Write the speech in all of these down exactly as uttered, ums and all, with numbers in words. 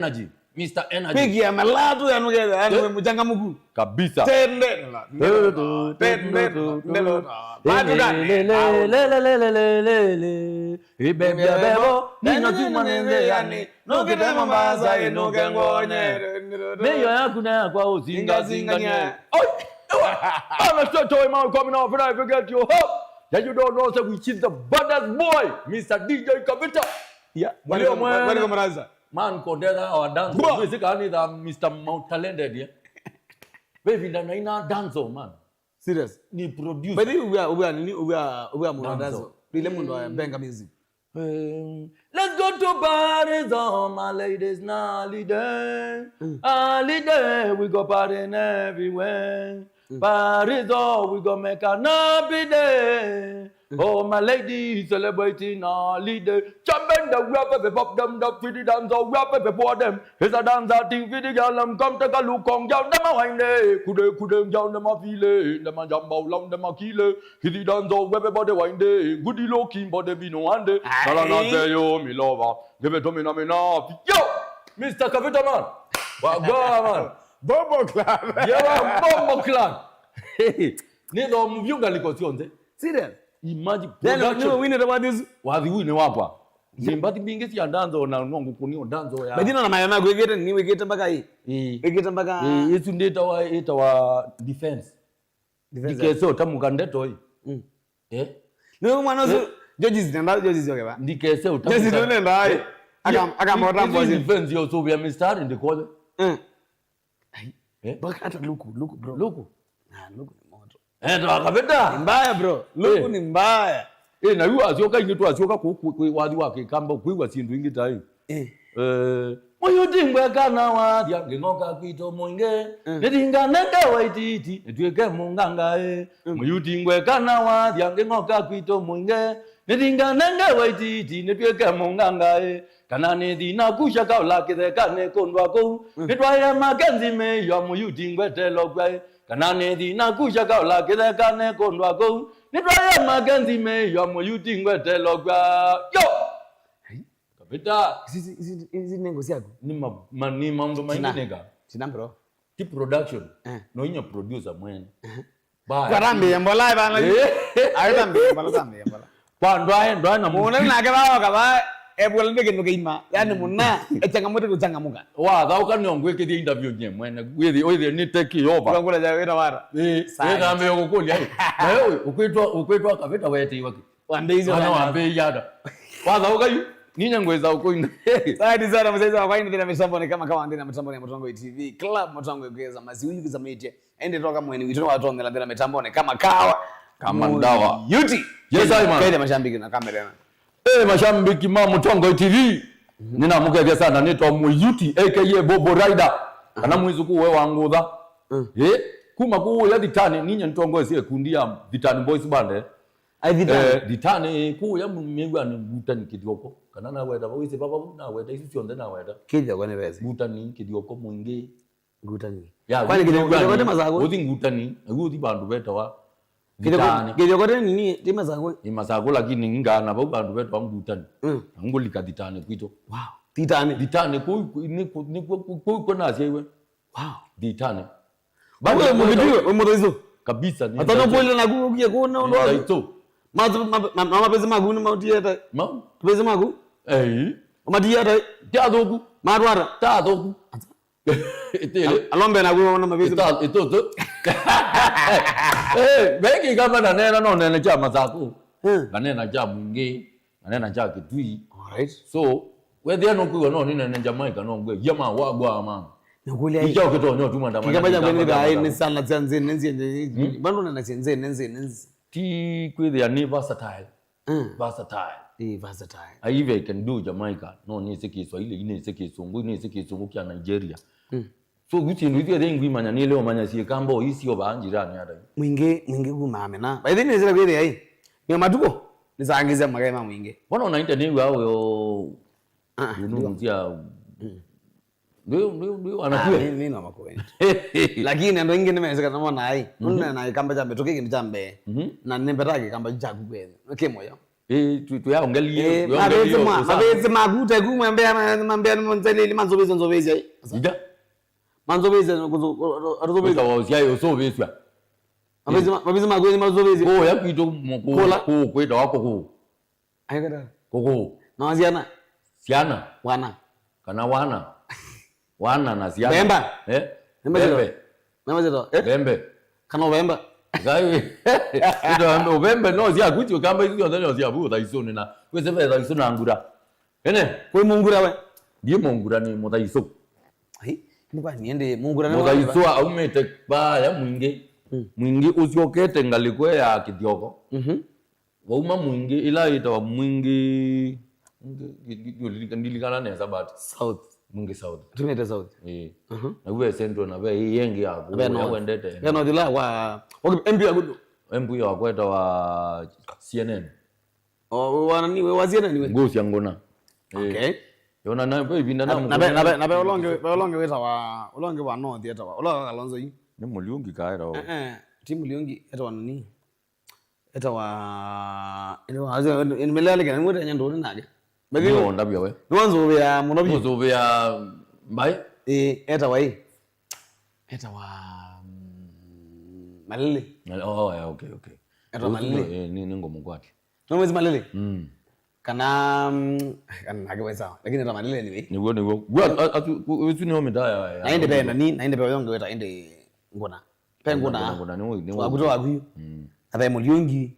Energy. Mister Energy. Pigia malatu ya nuketha, yani we mchangamfu. Kabisa. Tende. Tende. Tende. Bado gani? Ibebya bebo, nino chuma nende yani. Nukite Mombasa, inuke ngonye. Mĩyo yaku na yakwa ũsingazinganie. Oi! Ewa! Bana, straight away, man, coming off, and I forget you. Ho! Yeah, you don't know, say, which is the baddest boy, Mister D J Kavita. Yeah, Mulio mwene. Welcome, Raza. Man, kondera our dance. Bro. Mwezi kani the Mister Mount Talented, yeah. Baby, ndana ina dance, man. Serious? Ni producer. By the way, ubia, ubia, nini, ubia, ubia mwana dance. Dance. Ile mundu wa benga music. Um, let's go to Paris, all my ladies, na holiday. Mm. Holiday, we go partying everywhere. Mm. Paris, oh, we go make an happy day. Mm. Oh, my ladies celebrating holiday. Jump in the way, baby, pop them, the pretty dance, oh, where, baby, pour them. It's a dance, I think, for the girl, um, come take a look on, girl, dem a wine, eh. Kude, kude, girl, dem a feel it. Dem a jump out loud, dem a kill it. Hit the dance, oh, everybody wine, eh. Good looking, but they be no one day. Aye. Tell her not say, yo, me lover. Give it to me, no, me no. Yo, Mister Kavita, man. Wa-, go, man. Bombo Club. Yeah, man, Bombo Club. Nĩ no mvyunga liko cionthe. Serious? Imagine. Then, production. Nĩ wĩnĩte wathi ũsu? Wathi ũyũ nĩ wakwa. Yeah. Nĩ mbathi mbingĩ cia dance na no ngũkũnĩa dance ya. But you know, na mayo maku wĩkĩte, nĩ wĩkĩte mpaka hii. Ĩĩ. Wĩkĩte mpaka. Ĩĩ, ĩsu ndĩtawa, ĩtawa defense. Defense. Ndikese ũtamũka ndeto ĩ. Mm. Eh? Nĩ mwana ũsu, eh? Georges nenda, Georges yoke ba. Ndikese ũtamũka. Georges nenda ai. Eh? Aka, aka mota mbozi. Defense yo so vya mistari ndikoje. Mm. Ai. Eh? But hata luku, luku, bro. Luku. Ah, luku ni moto. Eh, ndo akaveta. Ni mbaya, bro. Luku, eh, ni mbaya. Eh, na yu asyoka ingi tu asyoka ku, ku, ku wathi wa kikamba kwigwa sindu ingi tai. Eh. Eh, mũyuti ngwekana wathya ngĩng'oka kwitũ mũingĩ. Mm. Nĩthinga nenge waititi nĩtwĩke mũnganga ĩ. Mm. Mũyuti ngwekana wathya ngĩng'oka kwitũ mũingĩ. Nĩthinga nenge waititi nĩtwĩke mũnganga ĩ. Kana nĩthi nakusha kaũla kĩthekanĩ kũndwa kũu. Mm. Nĩtwaĩe Makenzi mĩio mũyuti ngwetelo kwaĩ. Kana nĩthi nakusha kaũla kĩthekanĩ kũndwa kũu. Nĩtwaĩe Makenzi mĩio mũyuti ngwetelo kwa. Yo! Ai. Kavita. Ici, ici, ici, ici nĩ ngo syaku? Nĩ ma-, ma-, nĩ maũndũ maingĩ. Tina. Nĩka. Tina, bro. Ti production. Eh. No inya producer mwene. Eh. Bye. Kwa tambie mbola bana. Eh. Ayo tambie mbola, tambie mbola. Kwa ndwae, ndwae na mũna nake bao kaba ebwela ndeke nuke ima. Yani, mm, mũna echangamoto kuchangamuka. Wa thauka nĩ ongwĩkĩthia interview nye mwene. Wĩthi, wĩthi nĩ take over. Kwa ngula ja wĩra wara. Eh, wĩthambe gũkũlya. Na wewe ũkwĩtwa, ũkwĩtwa Kavita wete iwaki. Wambĩĩsye. Ana wambĩĩsye ata? Wathaũka yu, ninya ngwĩsa ũkũina. Asante sana mzee wa kwaini thĩna mĩtamboni kama kawa, thĩna mĩtamboni ya Mũtongoi T V Club, Mũtongoi kwĩza masiu yu kĩsamĩtye. Ende toka mweni witũ watongela thĩna mĩtamboni kama kawa. Kama ndawa. Yuti. Yes, I, man. Kaile mashabiki na kamera. Eh, mashabiki ma Mũtongoi T V. Mhm. Nĩnamũkethya sana, nĩtwa Mũyuti, A K A Bobo Rider. Kana, mhm, mwĩsũkũ we wa ngũtha. Mm. Eh, kuma kũũya Thitani, ninya nĩtongoesie ikundi ya Thitani Boys Band. Ai, Thitani. Eh, Thitani, kũya mĩw'anĩ ngutani kĩthyoko. Kana naweta, wĩsĩ vava vu naweta, isu syonthe naweta. Kĩthyoko nĩ vesi. Ngutani, kĩthyoko mũingĩ. Ngutani. Ya, kwani kĩthyoko, kĩthyoko ti Masakũ? Ũthi ngutani, na ũthi vandũ vetawa Thitani. Kĩthyoko ti nini, ti Masakũ? Ni Masakũ, lakini ngana vau vandũ vetawa ngutani. Mm. Na ngũlika Thitani kwitũ. Wow. Thitani. Thitani, kũu, kũu, nĩ kũ-, nĩ kũ-, kũu, kũu, kũu nasyaiwe. Wow. Thitani. Wewe mvidiwe, wewe mutaizo. Kabisa, ni atano ndaizo. Kweli na kurukia kuona ndo. Ni ndaizo. Mazu, ma, ma, ma, mapezi magu ni mauti yata. Ma? Mapezi magu? Eh. Mati yata. Tia thoku. Matwara. Ta thoku. Itele. Al-, alombe na kuona mapezi. Ita, ito, to. Eh, bengi kama na nena no nene cha Masakũ. Hmm. Na nena cha Mwingĩ. Anena kya Kĩtui. Alright. So, wethĩa nũkwĩw'a no nĩnene Jamaica, no ngwĩe, "Yeah, man, wagwa, man." Nĩkũlya. Ikya ũkĩtonya ũtuma ndamanya kĩkamba kya nĩkamba kwĩnĩka ai nĩ sana sya nzĩ, nĩ nzĩ, nĩ nzĩ. Hmm? Bado na nzĩ, nzĩ, nzĩ, nzĩ. Ti kwĩthĩa nĩ versatile. Mm. Versatile. Eh, versatile. I even can do Jamaica. No nĩsĩ Kĩswahili, nĩsĩ Kĩsũngũ, nĩsĩ Kĩsũngũ kya Nigeria. Mm. So, gu syĩndũ isu ethĩa ingwimanya nĩ leo manya syĩkamba o isio vaa njĩranĩ ata. Mwingĩ, Mwingĩ kuma amena. By the way, nĩsĩla kwĩthĩa ĩ. Nĩ matukũ, nĩsangĩsya magai ma Mwingĩ. Mbona unaita nĩ wao yo? Ah, ah, you know, ndio. Mzia. Mm. Ndio, ndio, ndio, ah, anakue. Mimi, mimi na makweni. Lakini andũ aingĩ nĩmesĩka na mona ai. Mhm. Nuna na kĩkamba kya mbee, tũkĩ kĩndũ kya mbee. Mhm. Na nĩmbeta kĩkamba kyaku kwene. Kĩ moyo. Ĩ, tu-, tuyaongelie, eh, tuyaongelie mavĩsĩ ma, ũsawa. Mavĩsĩ maku teku mwembea, ma-, mambea nĩ monzele ili manzovĩsye, nzovĩsye. Ita? Manzovĩsye, kuzo-, o-, o-, atuzovĩsye. Wĩtawa ũsyai ũsũvĩsya. Mavĩsĩ ma-, mavĩsĩ maku nĩ mazovĩsye. Kũũya kwitũ mũ-, kũ-, kũla. Kũ-, kwĩtawa kũkũ. Aikata. Kũkũ. Na syana. Syana. Wana. Kana wana. Wana na syana. Mbemba. Eh? Mbemba zito. Mbembe. Mbemba zito. Eh? Mbembe. Kana ũvemba. Ngai. Ito mbembe, ũvembe no syaku, syo kamba isu syonthe no syaku ũthaisũnĩ na. Kwĩsĩ ve thaisũ na ngura. Ene? Kwĩ mũngura we? Ndiĩ mũngura, nĩ mũthaisũ. Ai, nĩ kwa niende mũngura nĩ mũthaisũ wa aumĩte vaya Mwingĩ. Mm. Mwingĩ ũsyokete ngalĩko ya Kĩthyoko. Mhm. Wauma Mwingĩ, ĩla yĩtawa Mwingĩ, Mwingĩ, ndi-, ndi-, ndiũlilika-, ndilikana nesa, but South. Mwingĩ South. Tumĩte South. Ĩĩ. Mhm. Na ve Central na ve ĩĩ ĩngĩ yaku, ve ya North. Wendete. Ve North ĩla wa, okay, M P waku. M P wakwa etawa C N N. O, wa nani, we wa C N N we? Ngũsya ngũna. Ĩĩ. Okay. Yona na ve ĩvinda na, na ve, na ve, na ve ũla ũngĩ, ve ũla ũngĩ wĩtawa, ũla ũngĩ wa North etawa, ũla wa Kalonzo yu. Nĩ Mũliungi kaera. Eh, eh, ti Mũliungi, etawa nani? Etawa, etawa, etawa, etawa, etawa, nĩmelealĩkana, nĩmwĩte nyandũ ũrĩ nake. Nĩ wondavya we. Nĩwanzũvĩa mũno vyũ. Nũzũvĩa mbaĩ? Ĩĩ, etawa ĩ. Etawa, mm, Malili. Mal-, oh, yeah, okay, okay. Etawa Malili. Eh, nĩ, nĩ ngũmũkwati. Nũmwĩsĩ Malili? Mm. Kana, mm, kana nake we sawa. Lakini etawa Malili anyway. Nĩw'o, nĩw'o. W'o, a-, a-, tu-, ku-, ũsu nĩo mĩtaa ya, ya. Na ĩndĩ ve nani, na ĩndĩ ve ũyũ ũngĩ wĩta ĩndĩ Ngũna. Pe Ngũna. Ngũna, Ngũna, nĩ wĩ, nĩ wĩ. Wakuta waku yu. Mm. Na ve Mũliungi.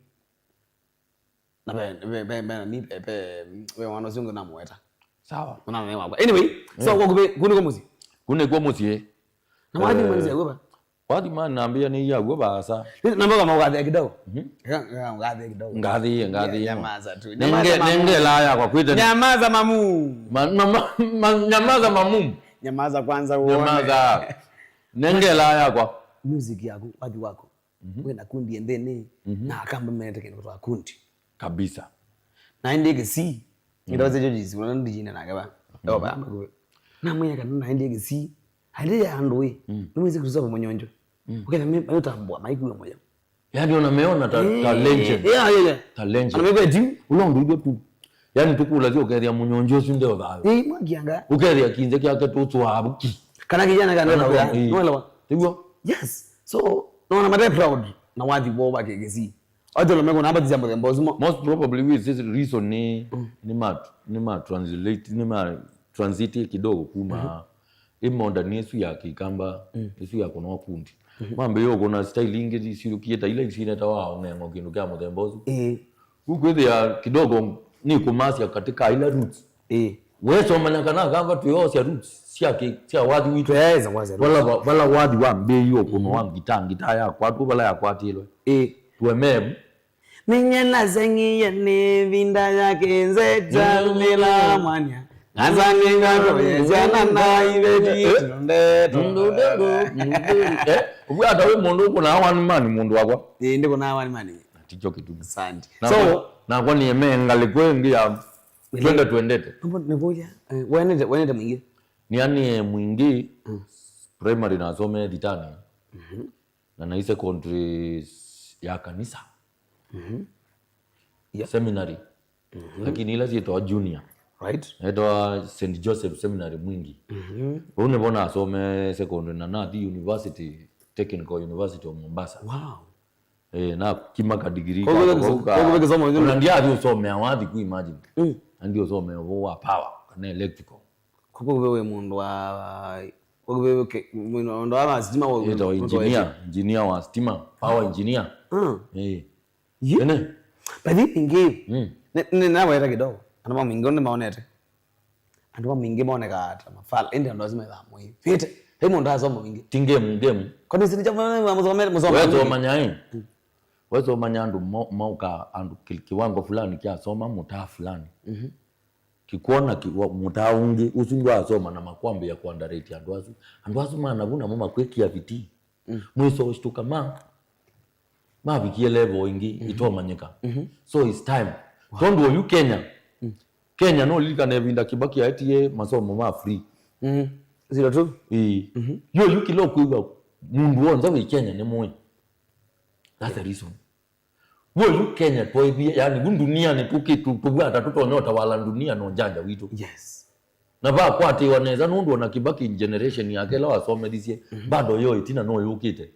Na ve, ve, ve, ve, nani, ve, ve, ve mwana ũcio ũngĩ namũweta. Sawa. Mwana nĩ wakwa. Anyway, so, eh, kwa kuve, kuni kwa mũciĩ. Kuni kwa mũciĩ. Na wathi, eh, mwanisi akuva. Wathi man nambia nĩ ya kuva vaasa. Nĩ, namba kama ugathia kidogo. Mhm. Ya, ya, ugathia kidogo. Ngathie, ngathie. Nyamaza tu. Nenge, nyamaza mamu. Nenge la yakwa kwite. Nyamaza mamu. Ma-, ma-, ma-, ma-, nyamaza mamu. Nyamaza kwanza uone. Nyamaza. Nenge la yakwa. Music yaku, wathi wako. Mhm. Wĩna kundi ĩndĩnĩ, mhm, na akamba menete kĩndũ kĩtawa kundi. Kabisa. Na ĩndĩ Kisii, mhm, nĩndaweza judges, ũla ndijine nake va. Mhm. Eo va, namwĩa kana na ĩndĩ Kisii, ĩndĩ ya andũ ĩ, mm, nĩmwĩsĩ kũsava mũnyonjo. Mm. Ũkethĩa me, mayũtambũa, maikuwe mũyo. Yaani ona meona ta, ta, eh, legend. Yeah, yeah, yeah. Ta legend. Ana mekwe tiu, ũla ũndũ itwe tu. Yaani tũkũlasya ũkethĩa mũnyonjo ũsu nde ũthayũ. Ĩ, mwakianga. Ũkethĩa kinze kyake tũtwaavuki. Kana kijana kana, kana, eh, nũelewa? Nĩguo. Yes. So, naona mate proud na wathi woo wa K K C. Othe lomeko na abathisya mũthemba ũsu mo. Most probably with this reason nĩ, mm, nĩ ma, nĩ ma translate, nĩ ma transit kidogo kuma, mhm, ĩ modern ĩsu ya Kĩkamba, mm, ĩsu ya kũnoa kundi. Mhm. Mambĩĩe ũkũna style ingĩ isyũkie ta ila isinetawa ong'eng'o kĩndũ kya mũthemba ũsu. Ĩĩ. Ũkwĩthĩa kidogo nĩ kũmasya katika ila roots. Ĩĩ. Wesomanya kana kamba twĩosya roots sya kĩ-, sya wathi witũ. Twĩaĩsa kwasya roots. Vala wa-, vala wathi wambĩĩie ũkũno, mhm, wa ngitaa, ngitaa yakwatwa vala yakwatĩlwe. Ĩĩ. Tuememu. Nĩnye naseng'ie nĩ ĩvinda ya kĩnzeta, mm, nĩla mwanya. Nasangĩnga kũyĩsyana na iveti, eh, tũnde, tũnde. Eh, ũvwata wĩ mũndũ ũkũnaa one man, mũndũ wakwa. Ĩĩ, ndĩkũnaa one man. Na tikyo kĩtumi. Asante. Nakwa, so, nakwa nĩemee ngalĩko ĩngĩ ya twende twendete. Nĩvo, nĩvũlya, eh, wenete, wenete Mwingĩ? Nĩanĩe Mwingĩ, mm, primary nasomee Thitani. Mhm. Na naĩ secondary ya kanisa. Mhm. Yeah. Seminary. Mhm. Lakini ila syĩtawa junior. Right. Yetawa Saint Joseph Seminary Mwingi. Mhm. Vau nĩvo nasomee secondary na nathi university, Technical University of Mombasa. Wow. Eh, na kima ka degree. Kwa hivyo ka-, kiso-, kwa hivyo kisomo, ona ndiathi ũsomea wathi ku imagine. Mm. Na ndi ũsomea vo wa power, kana electrical. Kwa hivyo we mũndũ wa, kwa hivyo ke-, mũndũ wa sitima wa, yetawa engineer, engineer wa sitima, power engineer. Mm. Eh. Yu? Ene? But then Mwingĩ, mm, nĩ, nĩ, naweta kidogo. Andũ ma Mwingĩ nĩ maonete. Andũ ma Mwingĩ monekaa ta mafala, ĩndĩ andũ asu methaa mũivĩte. He mũndũ asoma Mwingĩ. Ti ngemu, ngemu. Kwani sini cha mama msome, msome. Wesomanya, eh? Mm. Wesomanya andũ mo-, mauka andũ ki-, kiwango fulani kiasoma mutaa fulani. Mhm. Kikwona ki-, wa-, mutaa ũngĩ, ũsu ndwasoma na makwambia kuandarate andũ asu. Andũ asu manavu namo makwĩkia vitii. Mm. Mwiso ũshtuka ma, mavikie level ĩngĩ, mhm, itomanyĩka. Mhm. So it's time. Wow. Tondũ oyu Kenya, mm, Kenya no lilikana ĩvinda Kibaki aetie masomo ma free. Mhm. Zero two. Ĩĩ. Mhm. Yo yu kila ũkwĩw'a mũndũ w'onthe wĩ Kenya nĩ mũĩ. That's the reason. W'o yu Kenya twaĩvie, yani, vu ndunianĩ tũkĩ-, tũ-, tũvwata tũtonya ũtawala ndunia na ũjanja witũ. Yes. Na vakwatĩwa nesa nũndũ ona Kibaki generation yake ĩla wasomethisye, mhm, bado yo ĩtina no yũkĩte.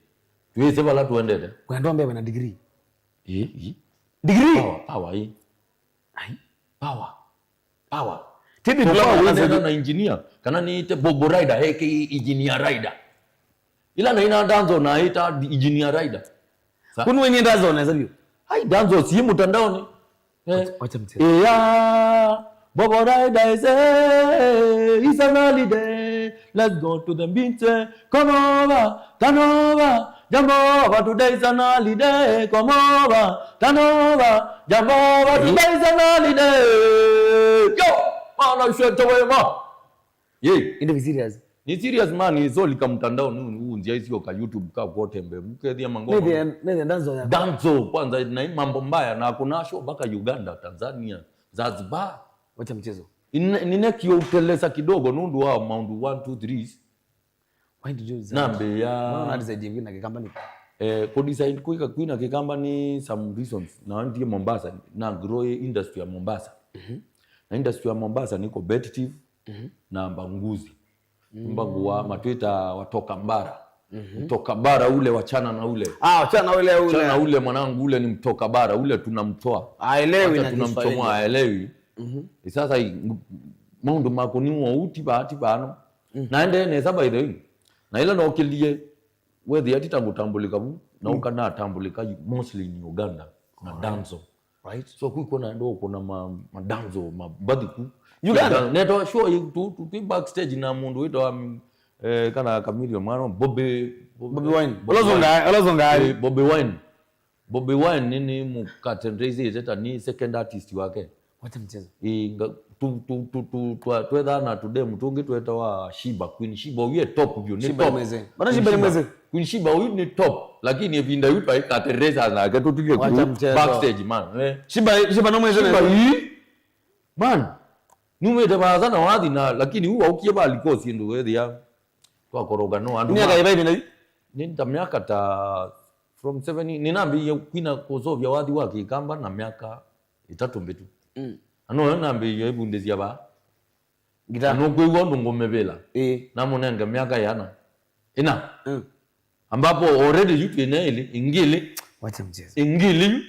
Twĩsĩ vala tũendete. Kwenda mbee na degree. Ĩ, ĩ. Degree? Power, power, ĩ. Ai. Power. Power. Tindi so, power, wĩnena na engineer, kana nĩte Bobo Rider, A K A Engineer Rider. Ila na ina Danzo na ita Engineer Rider. Sa- Kunu wenye Danzo na zabio. Ai, Danzo si mtandaoni. Eh. Wacha, wacha mchezo. Yeah. Bobo Rider is, eh, it's an holiday. Let's go to the beach, eh. Come over, turn over, jump over, today is an holiday. Come over, turn over, jump over, today is an holiday. Yo, mana shweta wema. Ye. Inde serious. Ni serious, man, ni zoli ka mtandao ni unzia isio ka YouTube ka kotembe. Mkethia mangoma. Nende, nende Danzo ya. Danzo kwanza na hii mambo mbaya na kuna show mpaka Uganda, Tanzania, Zanzibar. Wacha mchezo. Nine-, ninekio utelesa kidogo nundu wa maundu one, two, three. Why did you decide? Nambia. Mbona una decide kwina kikamba ni? Eh, ku decide kwika kwina kikamba ni some reasons. Na ndie Mombasa, na grow industry ya Mombasa. Mhm. Na industry ya Mombasa ni competitive, mhm, na mbanguzi. Mm. Mbangu wa matwita watoka mbara. Mhm. Mtoka bara ule, wachana na ule. Ah, wachana ule, ule. Wachana ule, mwanangu, ule ni mtoka bara, ule tunamtoa. Aelewi. Wacha na tunamchomoa, Kiswahili. Aelewi. Mhm. Sasa i-, ng-, maundu makoniwa uti bahati bano. Mm. Naende nesa, by the way. Na ila nokilie, wethi ati tangu tambulika vu, na, mm, ukanatambulika mostly in Uganda na, alright, Danzo. Right. So kwikona ndo kuna ma, ma Danzo, ma bathi ku. Uganda? Neto show tu, tu, tu backstage na mundu witwa, um, eh, kana Chameleone, mwana Bobi, Bobi, Bobi Wine. Bobi Wine. Olozonga, olozonga. Eh, Bobi Wine. Bobi Wine ni, ni mukatendreizĩte ta ni second artist wake. Wacha mchezo. Inga, tu, tu, tu, tu, twa-, twethaa na tudemu tungi twetawa Shiba, Queen Shiba, uye top view, ni Shiba top. Imeze. Bana, Queen Shiba Shiba. Imeze. Queen Shiba uyu ni top, lakini evinda yu twaikatereza nake tutuke. Wacha ku mchezo. Backstage, man, eh. Shiba, Shiba no mweze. Shiba na hii. Man, numite baza na wathi na, lakini uwa ukie bali kosi ndo wethi ya. Twakoroga no andu. Miaka ma- iva ivinda yu? Ni ta miaka ta from seven, ninambiie kwina kusovya wathi wa Kikamba na miaka itatu mbitu. Mm. Ano yo nambiie ibundithia ba. Ngita. Ano kwigua undu ngumivila. Ĩĩ. Namunenge miaka yana. Ina. Mm. Ambapo already yu twina ili, ingili. Wacha mchezo. Ingili yu.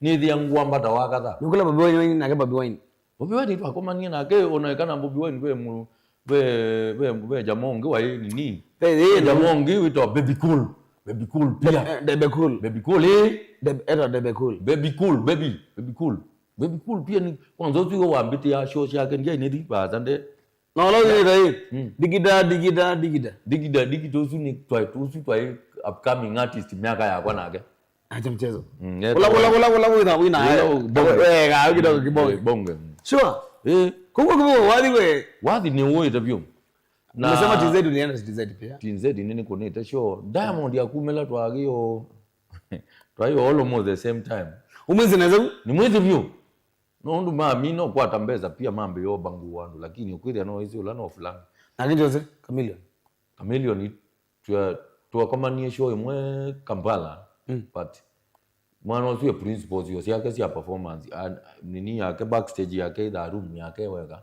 Nithia ngwambata wa kadha. Nukula Bobi Wine, nake Bobi Wine. Bobi Wine twakomanie nake, ona kana Bobi Wine ve mu-, ve, ve, ve jamaa ũngĩ waĩ nini? Ve, ve, ve jamaa ũngĩ wĩtawa Bebe Cool. Bebe Cool pia. De-, eh, Debe Cool. Bebe Cool, eh. Debe, etwa Debe Cool. Bebe Cool, Bebe, Bebe Cool. Bebe Cool pia ni, kwanza ũsu wambĩtĩa show syake, ndiaĩ nĩ thi, basa nde. Na ũla wĩta ĩ, mm, Digida, Digida, Digida. Digida, Digida ũsu nĩ twa-, ũsu twaĩ upcoming artist myaka yakwa nake. Acha mchezo. Mm, yeah, ula, ula, ula, ula, wina, wina. Ula, eh, bonge. Wega, kidogo kibonge. Eh, bonge. Sure. Eh. Kuko, kuko, wathi we. Wathi nĩ uite vyu. Na umesema T Z ulienda T Z pia? T Z nini kunite show. Diamond ya kumela twagio. Twayo almost the same time. Umwezi na zeu? Ni mwezi vyu. No undu mami no kwata mbesa pia mambe yo bangu wandu, lakini ukwithia no isi ula no fulani. Na kinjo se Chameleone. Chameleone twa-, twakomanie show imwe Kampala, mm, but mwana ũsu e principles yo syake sya performance, a, nini yake, backstage yake, itha room yake wega,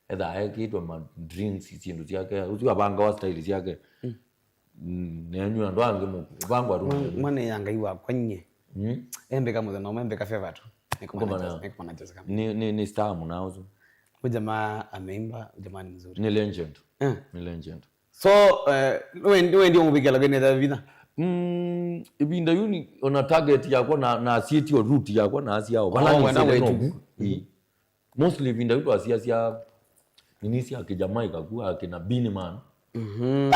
etha ekĩtwe ma drinks, syĩndũ syake, ũsu abangawa style syake. Mm. Mm, nenyu andũ angĩ mũvangwa room. Mwa-, mwana ya Ngai wakwa nyie. Mm. Embeka mũthenya ũmwe, embeka favor tu. Nĩkũmana Jose, nĩkũmana Jose kama. Ni, ni, ni star mũna ũsu. Huyu jamaa ameimba, huyu jamaa ni mzuri. Ni legend. Eh. Ni legend. So, eh, wendi, wendi ũmũvikĩa lakini etha vinya? Mm, ivinda yu ni ona target yakwa na, na asiĩtio route yakwa na asiao. Oh, vala wenda nĩsĩte wetu. Noku. Mm. Ii. Mostly ivinda yu twasiasya nini sya Kijamaika ku akina Beenie Man. Mhm.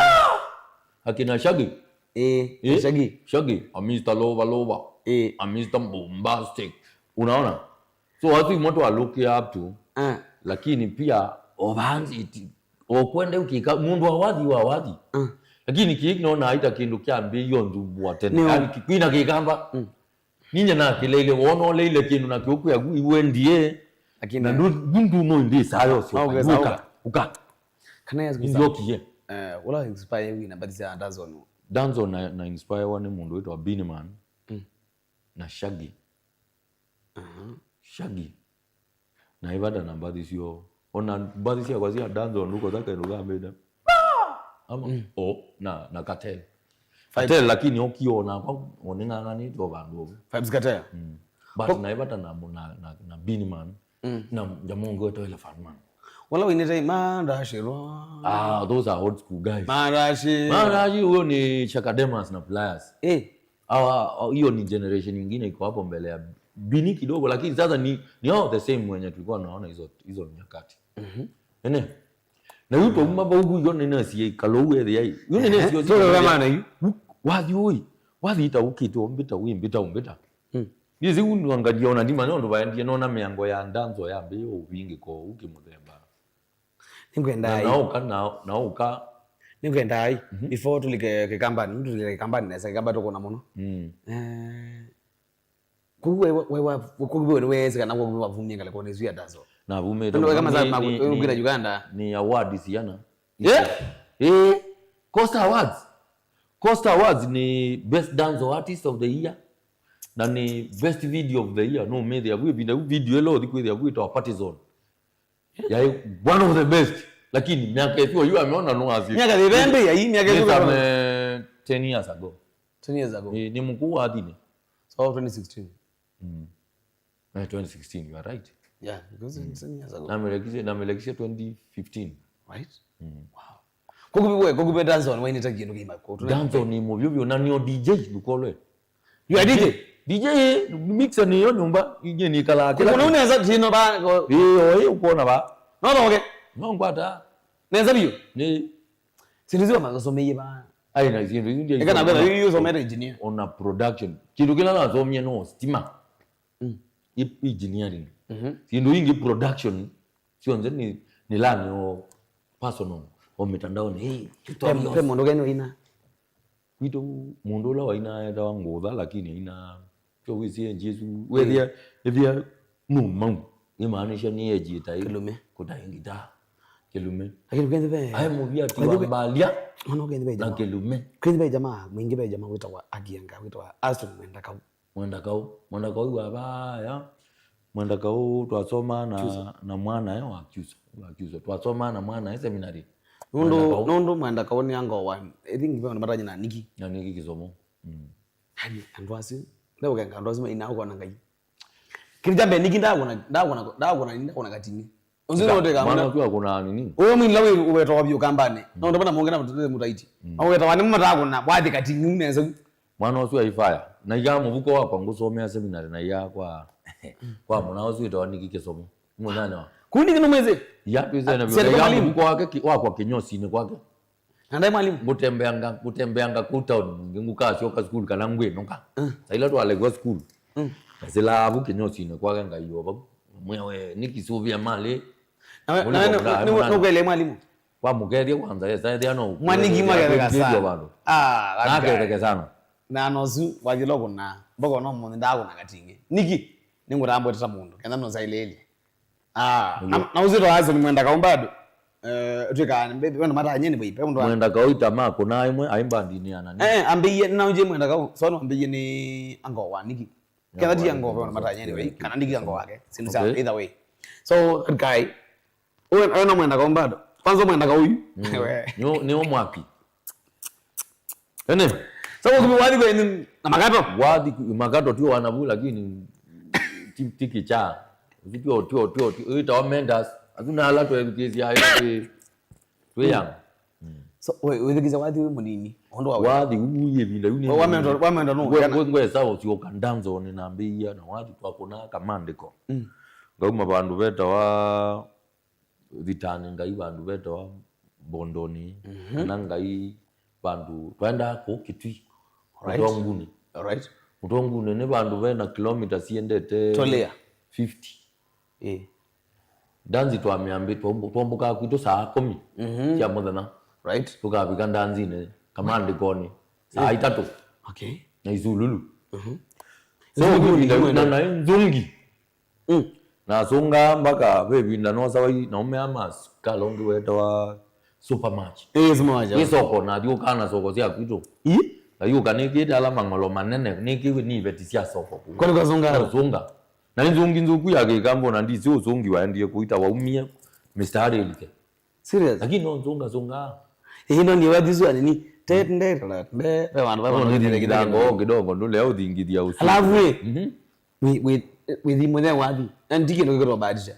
Akina Shaggy. Eh, eh? Shaggy. Shaggy, a Mister Lova Lova. Eh. A Mister Bombastic. Unaona? So, watu imwe twa look up to. Ah. Lakini pia, ovanzi iti. Okwende ukika, mundu wa wathi wa wathi. Ah. Lakini kiki nona aita kindu kya mbi yo ndumbu wa tene. Nĩo. Yani, ki-, kwina Kikamba. Mm. Ninye nakĩleile, wona ũleile kĩndũ na kĩũkwĩa ku iwe ndie. Lakini na ndu-, ndu no indi saa yose. No, ũka, ũka. Ũka. Kana ya siku ndio kie. Eh, ula inspire wina bathi ya Danzo no. Danzo na, na inspire wa nĩ mũndũ wĩtwa Beenie Man. Mm. Na Shaggy. Shaggy. Na ivata na mbathi syo. Ona mbathi syakwa sya dance ndũkotha kaĩndũ kambĩte. Ama, o, na, na Kartel. Kartel, lakini okiona kwa, oning'ang'anĩte o vandũ ũvu. Vybz Kartel. Mm. But na ivata na, na, na, na Beenie Man. Mm. Na jamaa ũngĩ wetwa Elephant Man. Wala wainĩte Marashirwa. Ah, those are old school guys. Marashi. Marashi, huyo ni Chaka Demus na Pliers. Eh. Hawa, hiyo ni generation nyingine iko hapo mbele ya Beenie kidogo, lakini sasa ni, ni hao the same wenye tulikuwa naona hizo, hizo nyakati. Mhm. Ene. Na yu twauma vau vu, yu nĩnesi kalou ethĩa yu. Yu nĩnesi. Ehe, ũsi tũrora maana yu. Wathi ũi. Wathi ita ũkĩte ũmbĩta, ũimbĩta, ũmbĩta. Mm. Ndizi unwangalia ona ndima nĩ ũndũ vaendie nona mĩango ya ndanzo ya mbĩ ũvingĩko ũkĩ mũthemba. Nĩngwenda na, ai. Na ũka, na, na ũka. Nĩngwenda ai. Mhm. Before tũlike Kĩkambani, tũlike Kĩkambani nesa, Kĩkamba tũkũna mũno. Mm. Eh, kũu we, we, we, kũu we nĩwesĩ kana kũu wavumie ngalĩkonĩ isu ya dancehall? Navumĩte. Nĩ weka masaa ma kwĩta Uganda. Ni awards yana. Yeah. Eh, Costa Awards. Costa Awards ni best dancehall artist of the year. Na ni best video of the year. No, methĩa vwĩ vinda, video ĩla ũthi kwĩthĩa vwĩtawa Partisan. Yaĩ one of the best. Lakini miaka ĩsu yu ameona no asi. Miaka ĩvembe ya hii, miaka ĩsu. Some, eh, ten years ago. Ten years ago. Eh, ni mkuu wa thine. So, twenty sixteen. Mm. Eh, twenty sixteen, you are right. Yeah, because it's ten years ago. Na melekishe, na melekishe twenty fifteen. Right? Mm. Wow. Kokubi we, kokubi dancehall, why nita kĩndũ kĩima ko? Dancehall ni mũvyũvyũ na nĩo D J, ndũkolwe. You are D J? D J, mixer nĩ yo nyũmba, ingĩ nĩ kala kĩla. Kuna unaweza tino ba. Eh, oi, ukuona ba. No, no, okay. No, ngwata. Neza biyo. Ni. Sindizi wa mazoso meye ba. Ai, na sindizi ndio. Eka na bela, you, you somete engineer. On a production. Kĩndũ kĩla nasomie no stima. Mm. I-, engineering. Mhm. Syĩndũ ingĩ production, syonthe nĩ, nĩ learn o personal, o mitandaoni. Hey, tutorials. Pe mũndũ gani ũina? Kwitũ mũndũ ũla waina etawa Ngũtha, lakini aina, kyo wĩsie Jesu, wethia, ethia no mau. Imaanisha nĩ ejita ĩ. Kĩlũme. Kũtaĩ ngita. Kĩlũme. Lakini kwenye be. Ae mũvia ti wa mbalia. Mwana kwenye be na jamaa. Kĩlũme. Kwenye be jamaa, mwingi be jamaa wĩtawa Akianga, wĩtawa Aston Mwendakau. Mwendakau. Mwendakau wa vaya. Mwendakau twasoma na, Kyusa. Na mwana e wa Kyusa. Wa Kyusa. Twasoma na mwana e seminary. Nũndũ, Mwendakau. Nũndũ Mwendakau nĩ ango wa, I think, ve matanya na Niki. Na Niki Kĩsomo. Mm. Yani, andũ asu, ndaukenga andũ asu maina ũkona Ngai. Kĩndũ kya mbee Niki ndakona, ndakona, ndakona, ndakona katini. Ũsu no teka mwana ũsu akũna nini? Ũyũ mwini la wĩ-, ũwetawa vyũ Kambani. Mm. No ndabona mũngĩ na mũtũtũle mũtaiti. Mm. Awetawa nĩ matakũna, wathi katini nesa. Mwana ũsu aifaya. Na iga mũvuko wakwa ngũsomea seminary na iya kwa, kwa mwana ũsu wĩtawa Niki Kĩsomo. Mũnane wa. Kundi kino mwezi. Ya twĩsene. Ah, vyũ. Na iga mwalimu. Mũvuko wake ki-, wakwa kĩnyosinĩ kwake. Na ndaĩ mwalimu? Ngũtembeanga, ngũtembeanga kũu town, ngĩngũkasyoka sukulu kana ngwĩnũka. Mm. Saila twalekwa sukulu. Mm. Nasila avu kĩnyosinĩ kwake ngaiwa vau. Mwewe, nĩkĩ sũvĩa malĩ? Nawe, nawe, nũkele mwalimu? Kwa mũkethie kwanza, yes, ethĩa no. Mwaniki maketheka sana. Vandũ. Ah, that guy. Naketheke sana. Na nosu, wathilo kuna, mboko no mũnthi ndakuna katingi. Nĩkĩ? Nĩngũtambweteta mũndũ, kenda nũsailĩlye. Ah, na, na ũsito aso nĩ Mwendakau bado. Eh, twĩka, wendo matanyeni bai, pe mũndũ wa Mwendakau itama kuna imwe, ai bandinĩ ya nani? Eh, ambĩie, na ũnjĩ Mwendakau, so no ambĩie nĩ ango wa Niki. Kenda ti ango, wendo matanyeni bai, kana Niki ango wake. Sindu sawa, okay, either way. So, that guy, we, we no Mwendakau bado. Kwanza Mwendakau uyu. Mm. We. Nĩ, nĩ mwaki. Ene. Sasa ukipi wathi kwenye na makato? Wathi ku-, makato tio wanavu, lakini ti-, ti kĩcha. Tio, tio, tio, tio, ita wa Mendas. Hatuna ala tu education ya yote. Twĩyanga. So, we, wĩthikĩsya wathi wĩ mũnini, ũndũ wa wathi uye vinda yu ni. Wamenda, wamenda no. Ngwe, ngwe, ngwe sawa, sio kandanzo ni nambia na wathi twakũna kamandĩko. Mm. Ngauma vandũ vetawa Thitani, ngai vandũ vetawa Mbondoni, mhm, kana ngai vandũ twaendaa kũu Kitui. Right. Mũtongunĩ. Alright. Mũtongunĩ nĩ vandũ vena kilomita siendete Tolea. Fifty. Eh. Ndanzi twamĩambĩ-, twambu-, twambũkaa kwitũ saa kũmi, mhm, sya mũthenya. Right. Tũkavika ndanzinĩ, kamandĩkonĩ, saa, eh, itatũ. Okay. Na isululu. Mhm. So, isululu na, na, na nzungi. Mm. Nasungaa mpaka ve ĩvinda nosawa i-, naũmĩa masu, kala ũngĩ wetawa Supermatch. Ĩĩ, Supermatch. Ĩ soko, nathi ũkaa na soko sya kwitũ. Ii? Ngayũka nĩkĩte ala mang'olo manene, nĩkĩw'e nĩ iveti sya soko kũu. Kwani kwasunga? Nasunga. Na nĩ nzũngi nzũku ya Kĩkamba, na ndisi ũsũngi waendie kũita waumie mĩstarĩ ĩlike. Serious? Lakini no nzũnga zũnga. Ĩĩ, no nĩ wathi swa nini? Tet, ndet, tet, ndet. Ve vandũ, ve vandũ. No nĩthingithango kidogo, ndũlea ũthingithia ũsu. Alafu, ĩ, mhm, wĩ, wĩ, wĩthi mũthenya wathi. Na ndikĩndũ kĩkĩtwa bahatisha.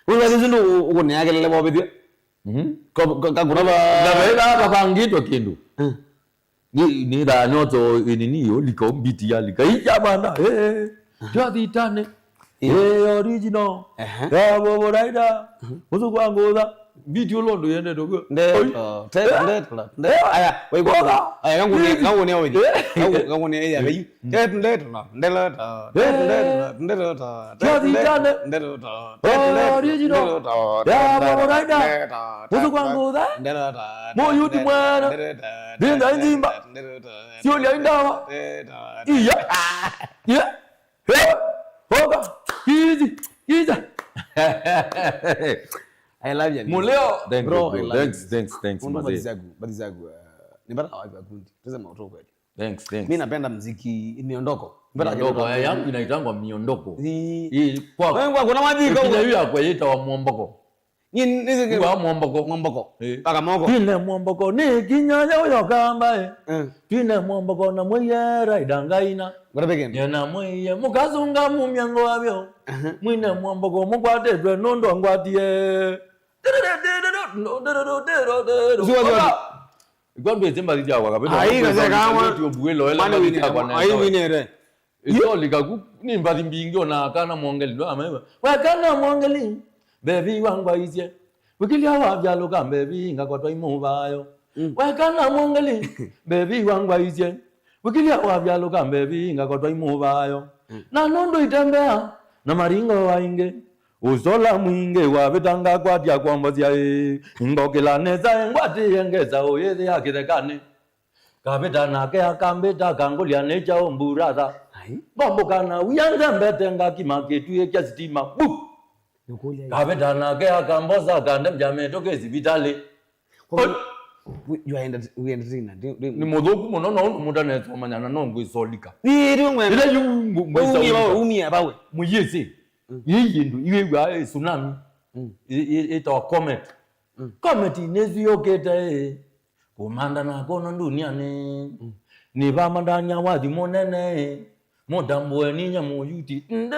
Wĩ wathi ũsu ndũ ũkũnea kelele wovĩthya. Mhm. Ka, ka, ka, kuna ba- Na ve va, vavangĩtwe kĩndũ. Mm. Nĩ, nĩ thaa nyoto, ĩ, nini yo, lika, mbiti ya lika. Ija bana, eh, eh. Aha. Twa thitane. Ĩ. Eh, original. Aha. Ya Bobo Rider. Mhm. Mũsuku wa ngũtha. Mbiti ũlũ ndũ yendete ũguo. Ndeto, oi, te-, eh, ndeto, ndeto. Eh. Aya, waigua. Oga. Aya, ngangũne, ngangũne oithi. Eh. Ngangu-, ngangũne ya vei. Mm. Ndeto, ndeto, ndeto. Twa thitane. Original. Ya Bobo Rider. Mũsuku wa ngũtha. Mũyuti mwana. Ndinga inzimba. Siũlya indawa. Iya. Iya. Oka. Kizi. Kiza. I love you. Muleo. Thank you, bro. Thanks, thanks, thanks, mzee. Baadhi zangu, baadhi zangu, uh, ni bana wapi akundi. Tuseme utoe kweli. Thanks, thanks. Mimi napenda muziki miondoko. Miondoko, eh, yangu inaitangwa miondoko. Hii kwa wewe kuna maji kwa hiyo ya kwa yita wa mwomboko. Ni, ni ziki wa mwomboko. Mwomboko. Eh. Paka moko. Twine mwomboko ni kinya ya uyo kamba, eh. Eh. Twine mwomboko na mwiye Rider ngaina. Ngora pekeni. Nyena mwiye mukazunga mu myango wavyo. Aha. Mwine mwomboko mukwatetwe nundu angwatie. Ziwa, ziwa. Ikwa ndwĩsĩ mbathi sya kwa kapita. Ai, kaze kamwe. Mbuĩlo ela mbathi sya kwa nesa. Ai, winere. Ĩsolika ku nĩ mbathi mbingĩ ona kana mwongeli ndo amaiwa. We kana mwongeli, mbevi wangwa isye. Wĩkĩlya wavyaluka mbevi ngakotwa imũvayo. Mm. We kana mwongeli, mbevi wangwa isye. Wĩkĩlya wavyaluka mbevi ngakotwa imũvayo. Mm. Na nũndũ itembea na maringo aingĩ. Ũsola mwingĩ wavĩta ngakwatya kwambasya ĩ, ngokĩla nesa ĩ, ngwatĩe ngesa ũyĩthĩa kĩthekanĩ. Kavĩta nake akambĩta akangũlya nĩ kyaũ mburatha. Ai. Ngombũka na wia nzembete ngakima kĩtuĩ kya sitima. Bu! Nĩkũlya ĩ. Kavĩta nake akambosa akandembya mĩtũkĩ sivitalĩ. Kwa hivyo, we, you are enter-, we entertainer. Nĩ mũthũku mũno, no ũndũ mũtanesa ũmanya na no ngwĩsolika. Ĩĩ, rĩu ngwenda. Ĩla yu ngũ-, ngwĩsolika. Umie bawe, umie bawe. Mũyĩsĩ. Mm. Ĩĩ yĩndũ, iwĩw'a, ĩ, tsunami. Mm. Ĩ, ĩ, ĩtawa comet. Mm. Comet nĩsu yũkĩte, ĩ, kũmantha na kũno ndunianĩ. Mm. Nĩvamantha wathi mũnene, ĩ. Mũtambũe ninya mũyuti. Ii.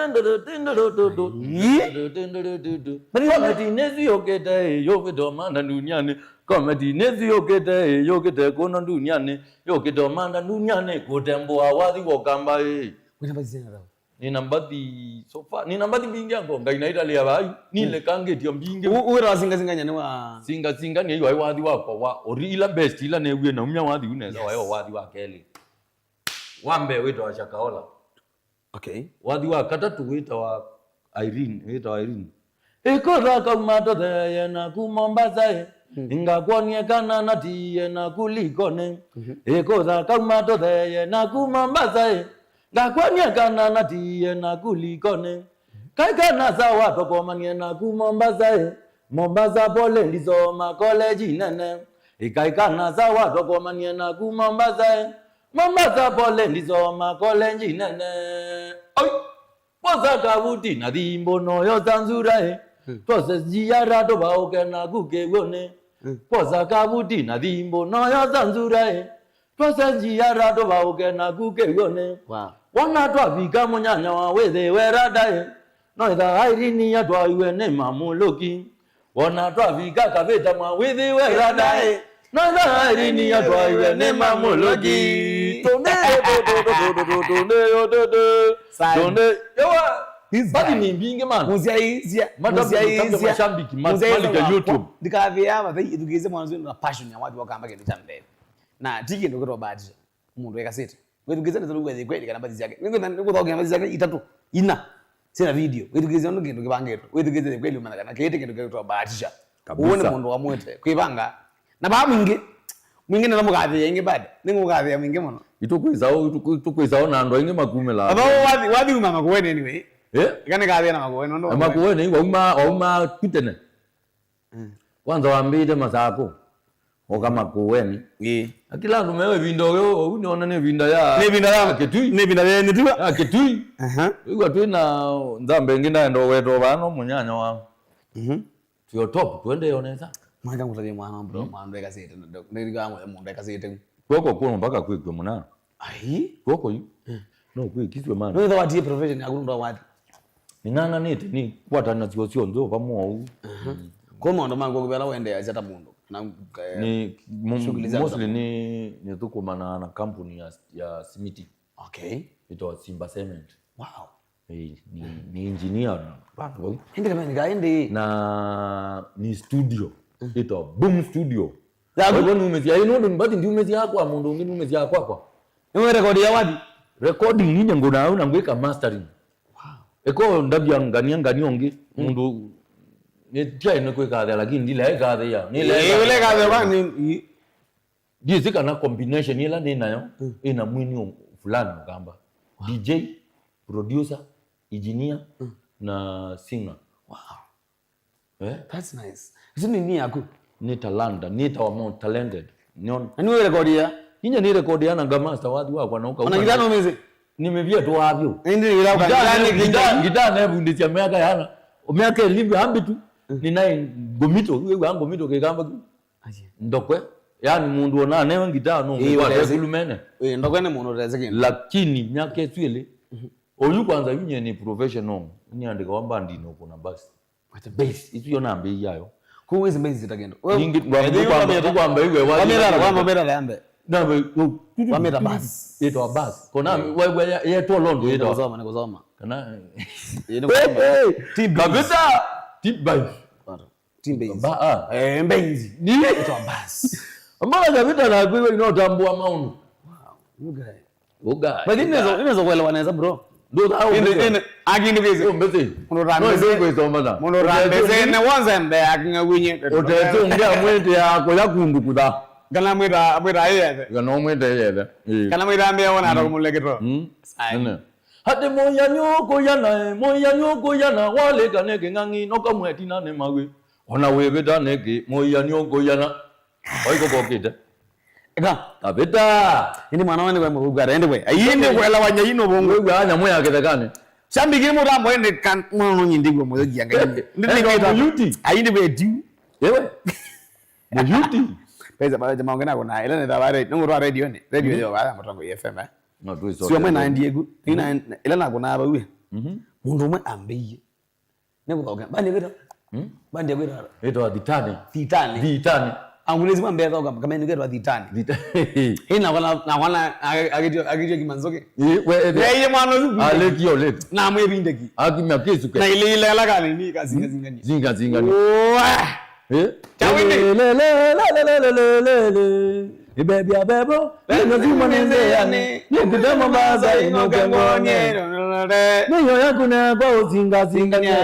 Kometi nĩsu yũkĩte, ĩ, yũkĩte ũmantha ndunianĩ. Kometi nĩsu yũkĩte, ĩ, yũkĩte kũno ndunianĩ. Yũkĩte ũmantha ndunianĩ, kũtembũa wathi wa ũkamba, ĩ. Wĩna mbathi singĩ thau? Nĩna mbathi so far. Nĩna mbathi mbingĩ ango, Ngai na italĩa vai. Nĩlekangĩtio mbingĩ. U-, wĩra wa singa singa nyane wa? Singa singa nĩ waĩ wathi wakwa wa ori-, ila best, ila newie naumya wathi unesa, yes, waĩ o wathi wa kelĩ. Wa mbee wĩtawa Shakahola. Okay. Wathi wa katatũ wĩtawa Irene, wĩtawa Irene. Ĩkũtha kauma tũthee naku Mombasa ĩ. Mm. Ngakwony'e kana natiie naku Likoni. Mhm. Ĩkũtha kauma tũthee naku Mombasa ĩ. Ngakwony'e kana natiie naku Likoni. Kaĩ kana sawa twakomanie naku Mombasa ĩ. Mombasa pole ndisoma college nene. Ĩkaĩ kana sawa twakomanie naku Mombasa ĩ. Mombasa pole ndisoma college nene. Oi! Posa kavuti na thimbo noyo sanzura ĩ. Hmm. Process G R tũvaũke naku kĩw'ũnĩ. Hmm. Posa kavuti na thimbo noyo sanzura ĩ. Process G R tũvaũke naku kĩw'ũnĩ. Wow. Wona twavika mũnyanya wa wĩthĩwe rada ĩ. No ĩtha Irene atwaiwe nĩ mamũlũki. Wona twavika kavĩta mwa wĩthĩwe rada ĩ. No ĩtha Irene atwaiwe nĩ mamũlũki. Tũndĩ, tũndĩ, tũndĩ, tũndĩ, tũndĩ, tũndĩ. Sai. Tũndĩ, yawa. This guy. Basi ni mbingi, man. Mũsyaĩĩsya, mata mũsyaĩĩsya, mashabiki, ma-, mũsyaĩĩsya malika wakwa. YouTube. Ndikathĩa vathei, ĩthukĩĩsye mwanzo na passion ya wathi wa kamba kĩndũ kya mbee. Na ti kĩndũ kĩtobatisha. Mũndũ ekasĩte. Wĩthukĩĩsye ndeto nĩwĩthĩe kweli kana mbathi syake. Nĩngwĩtha nĩkũthaũkĩa mbathi syake itatũ, ina. Syĩna video. Wĩthukĩĩsye ũndũ kĩndũ kĩvangĩtwe. Wĩthukĩĩsye kweli ũmanya kana kĩĩ ti kĩndũ kĩtobatisha. Kabisa. Ũũ nĩ mũndũ wamwĩte kwĩvanga. Na vaa mwingĩ, mwingĩ nĩla mũkathĩa ingĩ bado. Nĩngũkathĩa mwingĩ mũno. Itũkwĩsa, itũkwĩsa na andũ aingĩ makumĩla. Aba wathi, wathi uma Makueni anyway. Eh? Ĩka nĩkathĩa na Makueni, ũndũ na Makueni, wauma, wauma tu tene. Mm. Kwanza wambĩte Masakũ. Ũka Makueni. Ĩĩ. Na kĩla andũ mewe ĩvinda ũyũ, ũu nĩona nĩ ĩvinda ya, nĩ ĩvinda ya, ya Kĩtui. Nĩ ĩvinda ya nĩtua. Ya Kĩtui. Aha. Ĩw'a twĩ na nzamba ĩngĩ ndaenda ũweta vano mũnyanya wa. Mhm. Tio top, twende yo nesa. Mwanka ngũtavye mwana, bro, mm, mwana ekasĩte, ndĩrĩkaa mũndũ ekasĩte. Kwoko kuno mpaka kwĩkw'e mũna. Ai. Kwoko yu. Mm. No kwĩkiswe man. No itha watie profession yaku ndo wati. Ning'ang'anĩte nĩ kwatana sio sio nzo vamwe ũu. Aha. Mm. Kwa maũndũ maku kũvela wendeeasya ta mũndũ. Na, eh, nĩ mo-, shughuli zako mostly za nĩ, nĩthũkũmanaa na kampuni ya, ya simiti. Okay. Ĩtawa Simba Cement. Wow. Eh, nĩ, nĩ engineer. Ĩndĩ kama nĩka ĩndĩ. Na nĩ studio. Mm. Ĩtawa Boom Studio. Yaku? Kwa hivyo niumĩsya, ĩ, nũndũ mbati ndiumĩsya kwa mũndũ ũngĩ, niumĩsya kwakwa. Nĩwe record ya wapi? Recording inye ngũnaa na ngwĩka mastering. Wow. Eko ndavya ngania ngania ũngĩ, mm, mũndũ, nĩ, tiaĩ nĩ kwĩkathĩa, lakini ndile ĩkathĩa. Nĩ ĩĩ, ĩle ĩkathĩa kwa nĩ, ĩ. Ndiĩsĩ kana combination ĩla nĩ nayo, mm, ĩna mwini ũ-, fulani ũkamba. Wow. D J, producer, engineer, mm, na singer. Wow. Eh? That's nice. Isu nĩ nini yaku? Nĩ talanta, nĩtawa more talented. Nĩona? Na nĩwe rekodia? Inya nĩ rekodia na ngamaster wathi wakwa na ũka. Ona ngita no meze. Nimevia tu wavyo. Indi ila kwa ngita, ngita ne, ngita ne fundisha miaka yana. Miaka elimu ambi tu. Mm. Ninaye ngomito, wewe ngomito kekamba tu. Aje. Ndokwe. Yani mũndũ ona newe ngita no. Ĩĩ, kwa ũtezi. Kulumene. Ĩĩ, ndokwe nĩ mũndũ ũtezi kĩndũ. Lakini miaka ĩsu ĩlĩ. Mhm. Oyu kwanza yu nye nĩ professional. Nĩ andĩka wa bandi no kuna basi. Wate bass, isu yo nambĩĩie ayo. Kũu wĩsĩ bass ita kĩndũ. Ningĩ, ethĩwa ndũkwamba, wamĩta, ndũkwamba iwe wathi wamĩta, na wamĩta yambe. Na we, u-, wamĩta bass. Ĩtawa bass. Kona, mm, we, we, ya, yetwa londo ĩtawa. Nĩkũsoma, nĩkũsoma. Kana, ĩĩ, nĩkũsoma. Hey, hey, T-bass. Kabisa. T-bass. Kwata. T-bass. Ba-, ah. Eh, mbenzi. Ni? Ĩtawa bass. Mbona kabisa na kwiwe inotambua maũndũ. Wow, you guy. Ugai. But inaweza, inaweza kuelewa neza, bro. Ndo ta ende, ende, akindi kezi. Ndo mbete. Mũndũ ũtambĩte. No, ndo kwĩsoma na. Mũndũ ũtambĩte ne wonze mbe aking'awinye. Ũtete ũngĩ amwĩte ya kũya kundu kutha. Kana mwĩta, mwĩta yethe. Kana mwĩte yethe. Ĩĩ. Kana mwĩta mbe ona, mm, atakumuleketwa. Mm. Sai. Nene. Hati moya nyoko yana, moya nyoko yana, wale kane king'ang'i, no kamwe tina ne mawe. Ona wĩvĩta nĩkĩ, mũia nĩũkũiana. Oiko kokĩte. Eka. Kavĩta. Indi mwana wani kwa mugugara, indi we. Ayi, indi kwela wanya ino bongo. Wewe anya moya kithekane. Shambi kiri mutambo ende kan, mwana nonyi ndigwa moyo kianga. Ndi ni kita. Muyuti. Ayi, ndi we tiu. Ewe. Muyuti. Pesa ba jamaa ngena kuna. Ila ni thabari. Nungu twa radio ni. Radio yo ba mutongo F M, eh. No, tu iso. Sio mwe na ndiegu. Ina ila na kuna ba uwe. Mhm. Mundu mwe ambiye. Nĩkũthaũkĩa. Bandi ĩkwĩtwa? Hmm? Bandi ĩkwĩtwa? Ĩtawa Thitani. Thitani. Thitani. Angulĩsi mambĩa thaũka kameni ketwa Thitani. Thita-, ĩ nakwa na, nakwa na, akĩtio, akĩtio kimanzoke. Ĩ, we, ĩthe. Na iye mwana ũsu. Aleki, oleki. Na mwĩvindeki. Akimya kĩsu ke. Na ile ile ala kani ni kazinga zingani. Zinga zingani. Wa! Eh? Chawini. Le, le, le. Ibebya bebo, ino zima nende yani. Nikutema baza ino kengone. Niyo yakuna kwa uzinga zinganye.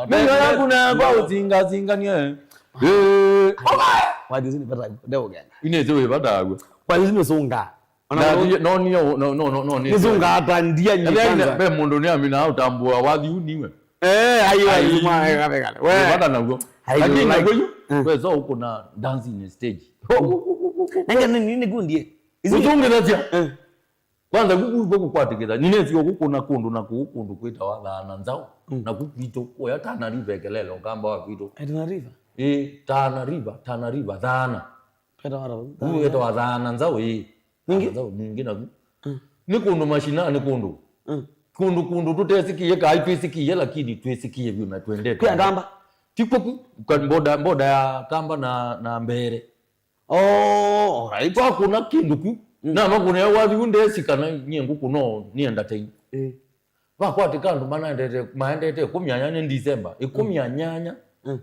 Niyo yakuna kwa uzinga zinganye. Eh. Wathi zini pata ndio genda. Ine zewe bada agwe. Wathi zini sunga. Ona no, no, no, no, no, no. Ni sunga hata ndia nyi kwanza. Be mundu ni amina utambua wathi uniwe. Eh, ayo, ayo, mwa, eh, kale, kale. We. Bata naguo. Lakini naguo yu, mm, we so uko na dancing in stage. Nenge ni, ni, ni gundie. Is it? Utunge natia. Eh. Kwanza guku guku kwatikira. Nine sio guku na kundu na kuku kundu kwita wa thana nzao. Mm. Na kuku itu oya Tana River kelele ukamba wa kwitu. Eh, Tana River. Eh, Tana River, Tana River thana. Peta wara. Guku eta wa thana nzao, eh. Ningi? Nza ningi naku. Mm. Nĩ kũndũ mashinani, nĩ kũndũ. Mm. Kũndũ, kũndũ tũtesikie, kai twĩsikie, lakini twĩsikie vyũ na twendete. Kwĩ Akamba? Ti kũku, ka-, boda, boda ya Akamba na, na Mbeere. Oh, all right. Twakũna kĩndũ ku. Mm. Na makũna ya wathi u ndesi kana nyie ngũkũ no nĩ entertain. Eh. Vakwatĩka andũ manaendete, maendete ĩkũmi na nyanya December, ĩkũmi na nyanya. Mm.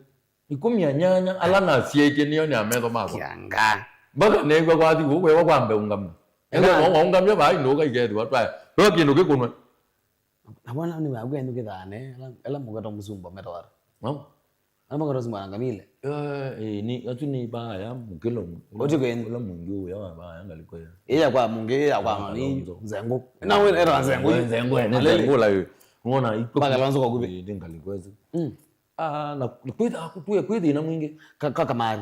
Ĩkũmi na nyanya, ala nasyaĩtye nĩo nĩ ametho makwa. Kianga. Mpaka neew'a kwathi kũu kwewa kwambe ũngamya. Eka. Eka waũngamya vaa ĩndũ ũkaikethĩwa twaya. Yo kĩndũ kĩkũnwe. Na bwana nĩ waku enu kĩthane, ala, ala mũkata mũsumba metawara. No? Ala mũkata mũsumba na ngamile. Eh, eh, ni, atu ni baya, mukilo. Oti kwenyu. Ula mungi uya wa baya, ngaliko ya. Iya kwa mungi, iya kwa mani, Kalonzo. Nzengu. Na we, era Nzengu. Nzengu, ne Alele. Nzengu la yo. Unaona, iko. Mpaka Kalonzo kwa kubi. Eh, ndi ngaliko ezi. Mm. Ah, na kwĩtha, kwĩ, kwĩ thĩna mwingĩ. Ka, ka kamari.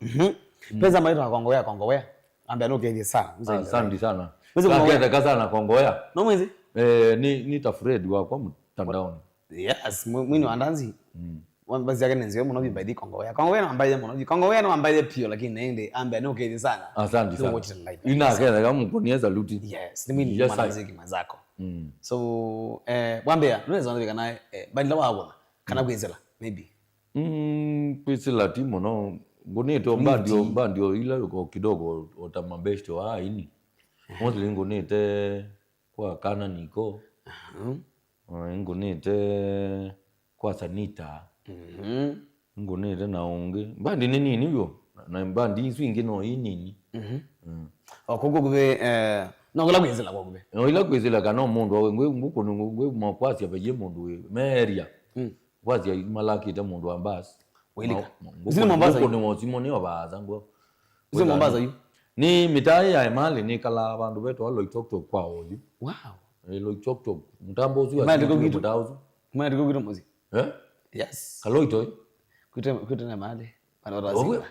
Mhm. Pesa maitwa Kongowea, Kongowea. Ambe no kethie sana. Mzee. Asante sana. Mzee Kongowea. Kaketheka sana Kongowea. No mwezi? Eh, ni, ni ta Fred wakwa mtandaoni. Yes, mwi- mwini wa ndanzi. Mm. Wambazi yake nenzio muno bibaidi Kongowea. Kongowea no ambaye muno. Kongowea no ambaye pio lakini nende ambe no kethie sana. Asante sana. Ina ketheka mko nieza luti. Yes, ni mwini. Yes, mwanamuziki mwenzako. Mm. So, eh, wambea, unaweza wambia kana, eh, bandila wawona. Kana kwizila, maybe. Mm, kwĩsĩla ti mũno. Ngũnĩte o mbandi o, mbandi o ila o kidogo o ta mabeshte wa aini. Mostly ngũnĩte kwa Kana Niko. Aha. Eh, ngũnĩte kwa Sanita. Mhm. Ngũnĩte na ũngĩ. Mbandi nĩ nini w'o. Na mbandi isu ingĩ no i nini. Mhm. Mm. O kũkũ kũvĩ, eh, no kũla kwĩsĩla kwa kũvĩ. No ila kwĩsĩla kana mũndũ ngwĩ ngũkũ ngwĩ mwakwasya vaiye mũndũ wĩ meria. Mm. Kwasya malakĩte mũndũ wa mbasi. Wailika. Ma- ma- Isu nĩ Mombasa ngũkũ yu? Nĩ wosimo nĩ ovaatha ngwa. Isu nĩ Mombasa yu? Nĩ mĩtaa ya Emali nĩ kalaa vandũ vetwa Loitoktok kwa ũyu. Wow. Eh, Loitoktok. Mũtambo ũsu Emali asimĩtwe kũkitũ? Mũtaa ũsu. Mwana ndiko kwitũ mũsyĩ. Eh? Yes. Kaloito, eh? Kwitũ, kwitũ na mali. Wala wala Wagwe? Simba.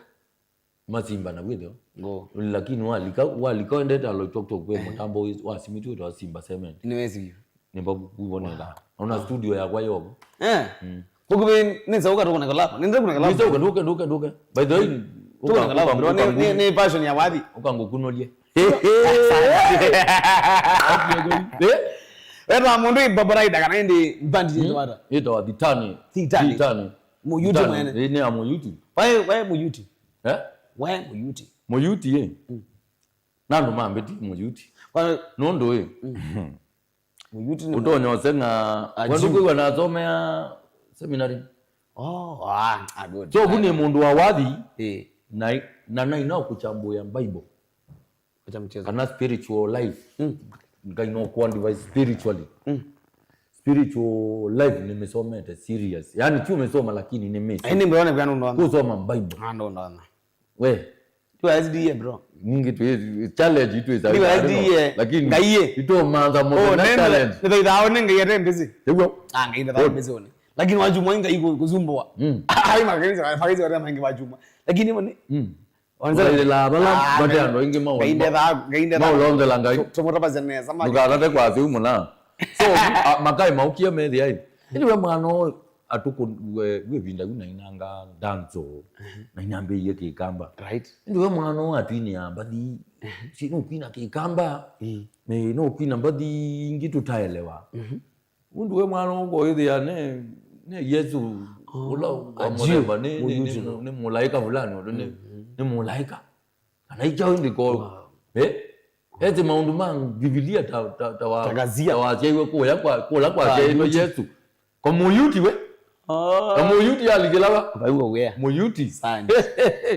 Masimba na wĩthĩo. Ngo. Lakini walika, walika wendete Loitoktok kwĩ mũtambo ũyũ wa simiti wĩtwa Simba Cement. Nĩ wezi view. Nĩmba kuvonela. Ona studio yakwa yovo. Eh. Mm. Kũkũvĩ nĩnza ũka tũkũna kalapa. Nĩnza kũna kalapa. Nĩnza ũka nduke, nduke, nduke. By the way, tũkũna kalapa, bro. Nĩ, nĩ, nĩ passion ya wathi. Ũkangũkunũlie. Eh? Wetwa mũndũ ĩ Barbaraida kana ĩndĩ mbandi yĩtawata? Ĩtawa Thitani. Thitani. Thitani. Mũyuti mwene. Ĩ, nĩ ya Mũyuti. Wae, wae Mũyuti. Eh? Wae Mũyuti. Mũyuti, eh? Mm. Na andũ mambĩti Mũyuti. Kwa- Nũndũ, eh? Mm. Mũyuti nĩ ũtonya ũseng'a. Wendu kwĩw'a nasomea seminary. Oh, ah, ah, good. So, vu nĩ mũndũ wa wathi. Eh. Na, na, na ina kuchambua Bible. Acha mchezo. Kana spiritual life. Mm. Ngai no kuandvise spiritually. Mm. Spiritual life nimesomete serious. Yaani, ti umesoma lakini nimesi. Ai, ni mbona kwa ndo ndo. Kusoma Bible. Ah, ndo ndo. We. Tu S D A, bro. Ningi tu challenge tu is. Ni S D A. Lakini Ngai ye. Ito manza mo Oh, na nene, challenge. Ni thaitha one Ngai ate mbezi. Ewo. Ah, Ngai ate mbezi one. Lakini wachuma Ngai ku- kuzumbua. Mm. Ai, magenzi, magenzi wale mengi wachuma. Lakini mone. Mm. Onzela vala mate andũ aingĩ maũlonzela Ngai. Tũmũtavasya nesa. Ndũkatate kwasya ũu mũna. So, a- makai maukie methi ai. Ĩndĩ we mwana ũũ atũkũ we ĩvinda yu nainanga danso. Nainambĩie kĩkamba. Right. Ĩndĩ we mwana ũũ atwinĩa mbathi. Si nũkwina kĩkamba. Nĩ nũkwina mbathi ingĩ tũtaelewa. Ũndũ we mwana ũkoĩthĩa ne ne Yesu ũla wa mũthemba nĩ nĩ mũlaĩka fulani ũndũ nĩ nĩ mũlaĩka. Kana ikyaũ ĩndĩ ko. Wow. Eh? Ete maũndũ ma Bibilia ta, ta, ta wa-, ta Gazia. Ta wasyaiwe kũya kwa, kũla kwa Ah, syaitwa Yuti. Yesu. Kwa Mũyuti we. Ah. Na Mũyuti alikĩla va? Vau wĩa. Mũyuti. Sandi.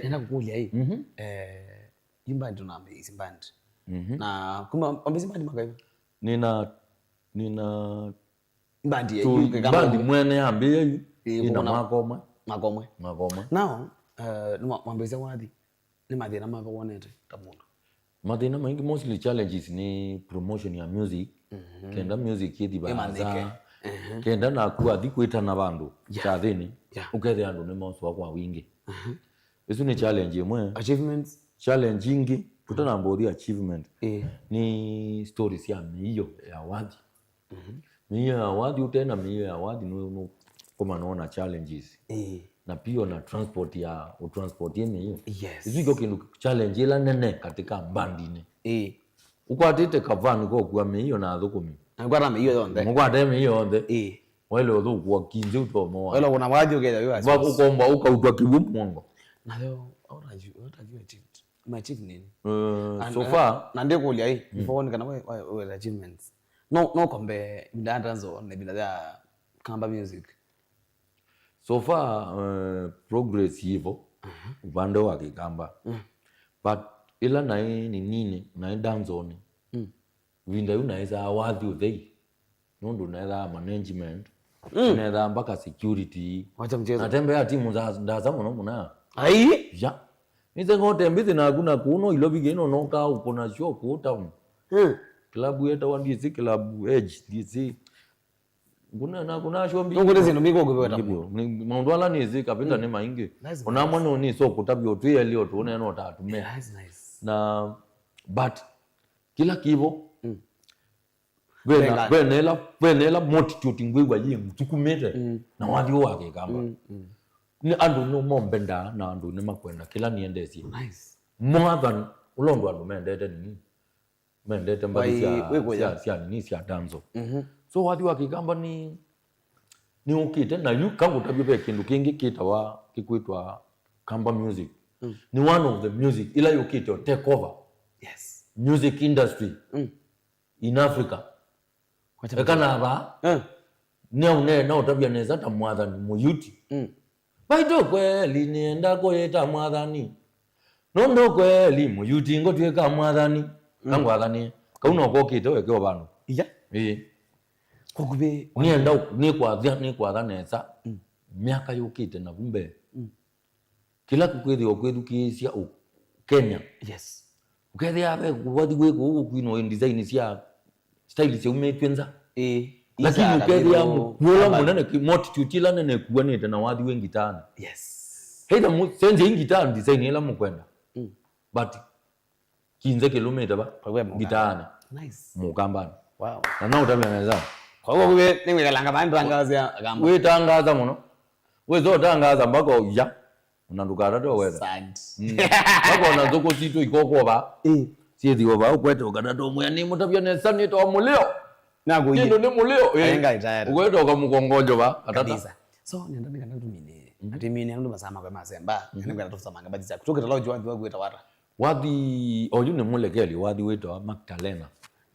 Nenda kũkũlya ĩ. Mhm. Eh, yu mbandi tũnambĩĩsye mbandi. Mhm. Na kuma wambĩĩsye mbandi mwaka ĩva? Nina, nina Mbandi ya tu-, yu kĩkamba mbandi mwene yambĩĩa yu. Ĩ, ĩna kũkũna mwaka ũmwe. Mwaka ũmwe. Mwaka ũmwe. Now, eh, nĩ mwa-, mwambĩĩsya wathi. Nĩ mathĩna mava wonete ta mũndũ? Mathĩna maingĩ, mostly challenges nĩ promotion ya music. Mhm. Kenda music ĩthi vaasa. Ĩmanyĩke. Mhm. Kenda naku wathi kwĩtana vandũ Yeah. kyathĩnĩ, Yeah. ũkethĩa andũ nĩ moswa kwa wingĩ. Mhm. Ĩsu nĩ challenge ĩmwe. Achievements? Challenge ingĩ, tũtanamba ũthi achievement, Ĩ. nĩ story sya mĩio ya wathi. Mhm. Mĩio ya wathi, ũte na mĩio ya wathi, nũ-, nũkũmana na challenges. Ĩĩ. Na pia na transport ya, ũtransport ye mĩio. Yes. Isu ikyo kĩndũ challenge ĩla nene katika mbandinĩ. Ĩĩ. Ũkwatĩte kavani kokua mĩio na athũkũmi. Na ũkwata mĩio yonthe. Mũkwate mĩio yonthe. Ĩĩ. Waile ũthũkua kinzi ũtomo wa. Waile kuna wathi ũkethĩa wĩ wa Wa-, ũkomba ũkautwa kĩw'ũ mũongo. Nayo, what have you, what have you achieved? Umeachieve nini? Uh, And, so uh, far, na ndĩkũlya ĩ, Mm. before one kana we, we, we achievements. No, no kombe ĩvinda ya dancehall na ĩvinda ya kamba music. So far, uh, progress ivo Aha. upande wa kĩkamba. Mm. But ĩla naĩ nĩ nini, naĩ dancehall nĩ. Mm. Ĩvinda yu naĩsaa wathi ũthei. Nũndũ nethaa management, Mm. nethaa mpaka security. Wacha mchezo. Natembea timu za ndasa mũno mũno. Ai! Ya. Nĩse ngote mbithi naku na kuno Ilovi kĩno noka ũkona show kũu town. Mm. Club yetawa D C, club Edge D C. Kuna na kuna show mbi. Nũkũte syĩndũ mbiko kũvĩwa ta Nĩguo. Nĩ maũndũ ala nĩsĩ kapita Mm. nĩ maingĩ. That's Ona nice. mwana nĩ so kũtavyo twĩelio tũne no tatumea. That's nice. Na but kila kivo Mm. Vena, Venga. vena ĩla, vena ĩla multitude ngwĩw'a yĩ nsukumĩte, Mm. na wathi ũũ wa kĩkamba. Mm, mm. Nĩ andũ nĩ mombendaa na andũ nĩ makwenda kĩla nĩendesye. Nice. More than ũla ũndũ andũ mendete nini? Mendete mbathi Wai, sya, wĩkũya. sya, sya nini, sya danzo. Mhm. So wathi wa kĩkamba nĩ, nĩ ũkĩte, na yu kangũtavye ve kĩndũ kĩngĩ kĩtawa, kĩkwĩtwa kamba music. Mm. Nĩ one of the music ĩla yũkĩte o take over Yes. music industry. Mm. In Africa. Wacha Eka mchezo. nava, Eh. nĩaũneena ũtavya nesa ta mwathani Mũyuti. Mm. Vaitũ kweli nĩenda kũyĩta mwathani. Nũndũ kweli Mũyuti ngũtw'ĩka mwathani. Mm. Kangwathanĩe. Kau no kokĩte weke o vandũ. Iya. Ĩĩ. Kokuvĩ. Nĩenda ũ-, nĩkwatha, nĩkwatha nesa. Mm. Myaka yũkĩte navu mbee. Mm. Kĩla kũkwĩthĩwa kwĩthukĩĩsya ũ-, Kenya. Yes. Ũkethĩa ve kũvathi wĩ kũu ũkwinwa design sya style syaumĩtw'e nza. Ĩĩ. Lakini Isa ũkethĩa kabilo mũkuo ũla kambani. mũnene ki-, multitude ĩla nene ĩkuanĩte na wathi wĩ ngitaanĩ. Yes. Either mu-, senze ĩ ngitaa design ĩla mũkwenda. Mm. But kinze kĩlũmĩte va? Kwa we mũkamba. Ngitaanĩ. Nice. Mũkambanĩ. Wow. Na no ũtavya nesa. Kwa hiyo wewe nĩ wĩkalanga vandu tangaza kamba. Wĩtangaza mũno. Wĩza ũtangaza mpaka ũya. Ona ndũkatate ũwetha. Sad. Mm. Mpaka ona nzũkũ sitũ ikokova. Eh. Syĩthiwa va ũkwete ũkatata ũmwĩa nĩ mũtavya nesa nĩtawa mũlĩo. Na kũiye. Kĩndũ nĩ mũlĩo. Eh. Ayenga itaera. Ũkwete ũkamũkongonjo va. Atata. Kabisa. So nenda nĩ kana tumine. Mhm. Atimine andũ masaa makwe masemba. Mhm. Nenda kana tũsamanga bathi syaku. Tũkĩta lodge wathi wa kwĩta wata. Wathi, oyu nĩ mũlekeli, wathi wĩtawa Magdalena.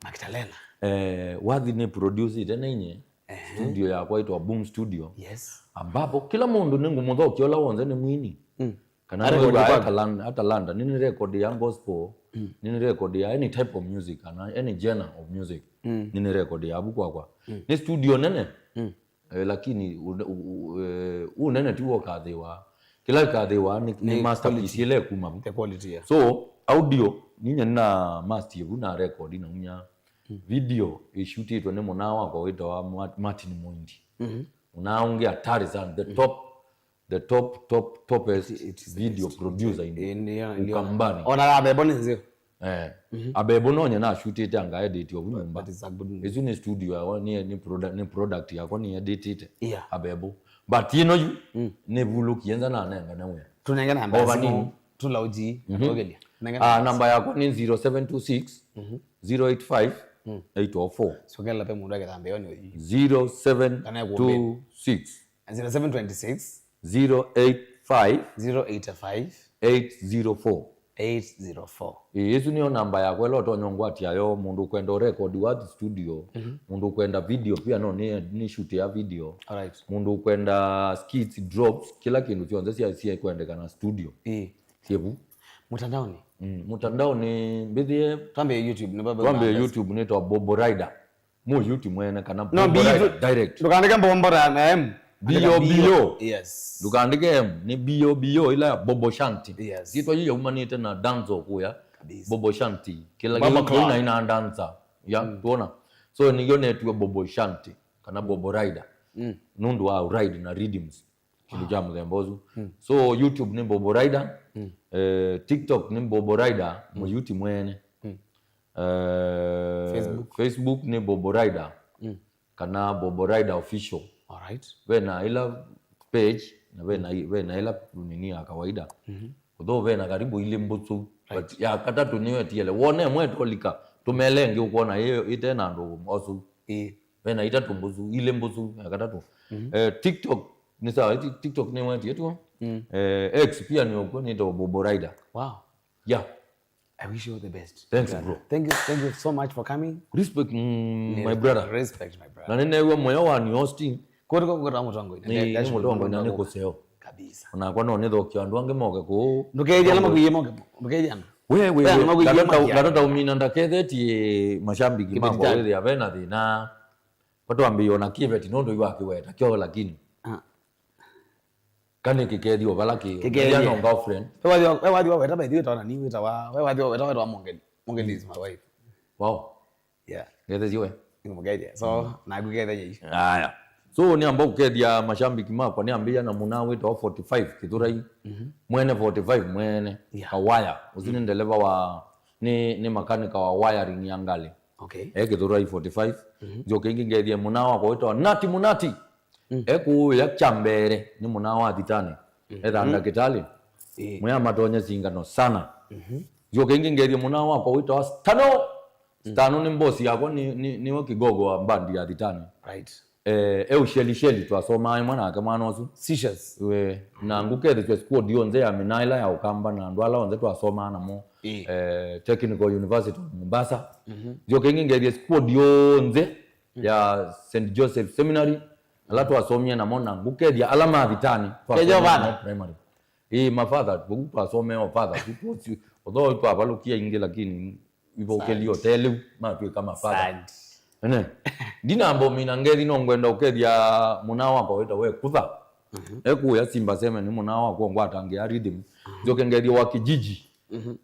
Magdalena. Eh, wathi nĩ produce ĩte na inye, Ehe. studio yakwa ĩtawa Boom Studio. Yes. Ambapo kila mũndũ nĩ ngũmũthokia ũla w'onthe nĩ mwini. Mm. Kana Arekodi nĩ wa kwake. Atalanta, Atalanta, nĩ nĩ record ya gospel, Mm. nĩ nĩ record ya any type of music, kana any genre of music. Mm. Nĩ nĩ record ya avu kwakwa. Mm. Nĩ studio nene. Mm. Eh, lakini u-, u-, u-, eh, ũnene ti w'o ũkathĩwa. Kĩla kĩkathĩwa nĩ, nĩ Nĩ masterpiece quality. ĩla ĩkuma vu. The quality, yeah. So, audio, ninya nĩ na master vu na record na umya. Mm. Video ĩshutĩtwe nĩ mũnaa wakwa wĩtawa Mat-, Martin Moindi. Mhm. Mũnaa ũngĩ hatari sana, the Mm. top, the top, top, topest It, it is the video best. producer in Eh, nĩ, nĩ, Ukambani. Ona Abebo nĩ nzeo. Eh. Mhm. Abebo nonye nashutĩte anga edit ovu nyũmba. That is a good news. Ĩsu nĩ studio yakwa, nĩ, nĩ produ-, nĩ product yakwa nĩ editĩte. Yeah. Abebo. But ĩno yu, Mm. nĩvulũkie nza nanengane wĩa. Tũnengane namba ya Over simu, nini? Tũlauji, Mhm. atũgelia. Nengane Ah, namba namba ya simu. yakwa nĩ zero seven two six, Mhm. zero eight five, Mm. eight oh four. Sokela pe mũndũ akĩthambĩonĩ ũyu. Kana ekumbĩ. zero seven two six. Zero seven twenty-six. zero eight five. zero eight five. eight zero four. Eight zero four. Ĩĩ, ĩsu nĩyo namba yakwa ĩla ũtonya ũngwatĩa yo, mũndũ ũkwenda ũrekodi wathi studio, mũndũ ũkwenda video pia no nĩ, nĩ shoot ya video. Alright. Mũndũ ũkwenda skits, drops, kĩla kĩndũ kyonthe sya, sya kwendekana studio. Ĩĩ. Syĩvu. Mũtandaoni. Mm, mũtandaonĩ mbĩthĩe Twambie YouTube, nĩ baba twambie ũnamba. YouTube nĩtwa Bobo Rider. Mũyuti mwene kana No, Bobo Rider B U. Direct. Ndũkaandĩke Mbombora na M. B O B O. Yes. Ndũkaandĩke M, nĩ B O B O ila ya Bobo Shanti. Yes. Yĩtwa yu yaumanĩte na danzo kũya. Kabisa. Bobo Shanti. Kĩla Bobo kĩu Clan. Ina ina dancer. Ya, tuona. So nĩyo netwe Bobo Shanti kana Bobo Rider. Mm. Nũndũ wa ride na rhythms. Kĩndũ kya mũthemba ũsu. So YouTube nĩ Bobo Rider. Eh, TikTok nĩ Bobo Rider, mũyuti mwene. Eh, Facebook. Facebook nĩ Bobo Rider. Kana Bobo Rider Official. Alright. Ve na ila page, na ve na, ve na ila nini ya kawaida. Although ve na karibu ilĩ mbũsũ. But ya katatũ nĩyo ĩtiele. Wone ĩmwe ĩtolika, tũmele ĩngĩ ũkwona ĩ, ĩte na andũ osu. Ĩĩ. Ve na itatũ mbũsũ, ilĩ mbũsũ, ya katatũ. Eh, TikTok, nĩ sawa, ĩti-, TikTok nĩ wetie tuo. Eh, X pia nĩ ũkw'o nĩtawa Bobo Rider. Wow. Yeah. I wish you all the best. Thanks, bro. Thank you, thank you so much for coming. Respect, mm, my brother. Respect, my brother. Na nĩneew'a mũyo wa ni hosting. Kũrĩ kwa kũkata mũtongo. Nĩ, nĩ mũtongo na nĩ kũseo. Kabisa. Ona kwa no nĩ thokio andũ angĩ moke kũũ. Ndũkeithia na makuie moke. Ndũkeithia na. We, we, Ve andũ we, makuie ndatata, makia. Ndatata ũmina ndakethetie mashabiki Kĩveti makwa chake. Wĩthĩa ve na thĩna. Patwambĩĩo na kĩveti nũndũ iwakĩweta kyo lakini. Ah. Kana kĩkethio vala kĩ. Kĩkethio. Ndia no girlfriend. We wathi wa, we wathi wa weta by the way tona ni weta wa, we wathi wa weta weta wa Mongeli. Mongeli is my wife. Wow. Yeah. Ngethetie we. Nĩngũmũgeithia. So, naku geithia nyei. Aya. So nĩamba kũkethia mashabiki makwa, nĩambĩĩa na mũna wĩtawa forty-five Kĩthũrai. Mwene forty-five mwene. Yeah. Kawaya. Ũsu nĩ ndeleva wa, nĩ, nĩ makanika wa wiring ya ngalĩ. Okay. E Kĩthũrai forty-five. Njoke ingĩ ngethie mũna wakwa wĩtawa Nati Mũnati. E kũũya kya mbere nĩ mũna wa thitanĩ. Etha ndakĩtalĩ. Ĩĩ. Mwĩa matonya singano sana. Njoke ingĩ ngethie mũna wakwa wĩtawa Stano. Stano nĩ mbosi yakwa, nĩ, nĩ, nĩwe kigogo wa mbandi ya thitanĩ. Right. Eh, e ũshelisheli twasomaa ĩmwe nake mwana ũsu. Seizures. We, na ngũkethĩsya squad yonthe ya mĩnaa ĩla ya Ũkamba na andũ ala onthe twasomaa namo, Ĩĩ. eh, Technical University of Mombasa. Njoke ingĩ ngethie squad yonthe ya Saint Joseph Seminary, ala twasomie namo, na ngũkethya ala ma thitanĩ twasomie Kejo namo father. Primary. Ĩĩ, mafather, vau twasomea ũfather, tu, tu, although twavalũkia ingĩ, lakini ivokeli oteleu matwĩka mafather. Sad. Ene. Ndinamba ũmina ngethi, no ngwenda ũkethya mũna wakwa wĩtawa Ekutha. Ekũya Simba Seven, nĩ mũna wakwa ngwatangĩa rhythm. Njoke ngethya wa kijiji.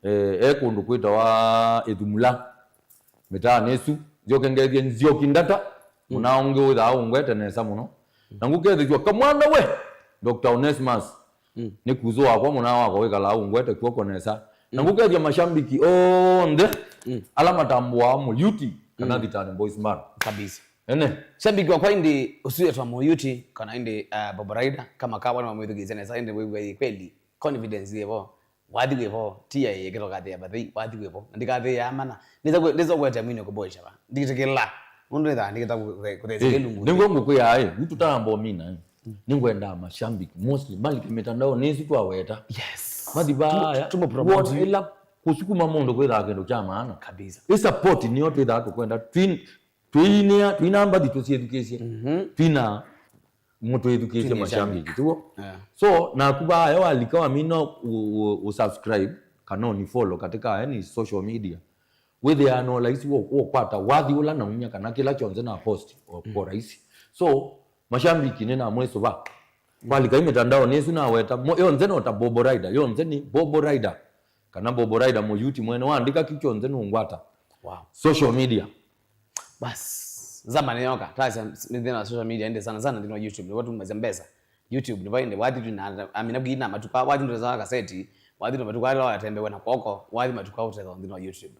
Eh, e kũndũ kwĩtawa Ĩthumula. Mĩtaanĩ ĩsu. Njoke ngethye Nzioki Ndata. Mũna ũngĩ wĩthaa ũngwete nesa mũno. Na ngũkethĩthw'a kamwana we, Doctor Onesmus. Nĩ kuzo wakwa, mũna wakwa wĩkalaa ũngwete kw'oko nesa. Na ngũkethya mashambiki onthe ala matambũaa Mũyuti kana Thitanĩ Boys Band. Kabisa. Ene. Shabiki wakwa ĩndĩ ũsu etwa Mũyuti kana ĩndĩ, uh, Bobo Rider, kama kawa nĩmamwĩthukĩĩsya nesa ĩndĩ wĩw'a kweli confidence yĩvo. Wathi wĩvo, ti ya ĩkĩtokathĩa vathei, wathi wĩvo. Na ndikathĩaa mana. Ndĩsa kwe-, ndĩsa kwetea mwini kũboesha va. Ndikĩtĩkĩla. Nũndũ nĩthaa ndikĩta kũthesya kĩlungu. Nĩguo ngũkwĩaa ĩ, yu tũtambũa mina ĩ. Nĩngwendaa mashambiki mostly malike mĩtandao nĩsu twaweta. Yes. Mathi vaya. Tumo promote. Ĩla kũsukuma mũndũ kwĩthaa kĩndũ kya maana. Kabisa. Ĩ support nĩyo twĩthaa tũkwenda. Twin-, twĩinĩa, twĩna mbathi tũsyĩthukĩĩsye. Twĩna mũtwĩthukĩĩsye Twĩna mashambiki, tuo? Yeah. So, naku vaya walika wamina ũ-, ũ-, ũ-, subscribe, kana ũni follow katika any social media. Wĩthĩaa no laisi wo, wo kwata wathi ũla naumya kana kĩla kyonthe na post o, kwa rahisi. So, mashambiki nĩ na mwĩsũva. Walika ĩ mĩtandao nĩsu naweta, mo-, yonthe no ta Bobo Rider, yonthe nĩ Bobo Rider. Kana Bobo Rider Mũyuti mwene, waandĩka kĩ kyonthe nũngwata. Wow. Social media. Bas, zama nĩyoka. Tasa nĩ thĩna wa social media, ĩndĩ sana sana thĩna wa YouTube. Nĩvo tumasya mbesa. YouTube, nĩvo ĩndĩ wathi tu na, amina kũina matuka, wathi ndũresa kaseti, wathi ndo matuka ala watembewe na kwoko, wathi matuka ũtetha thĩna wa YouTube.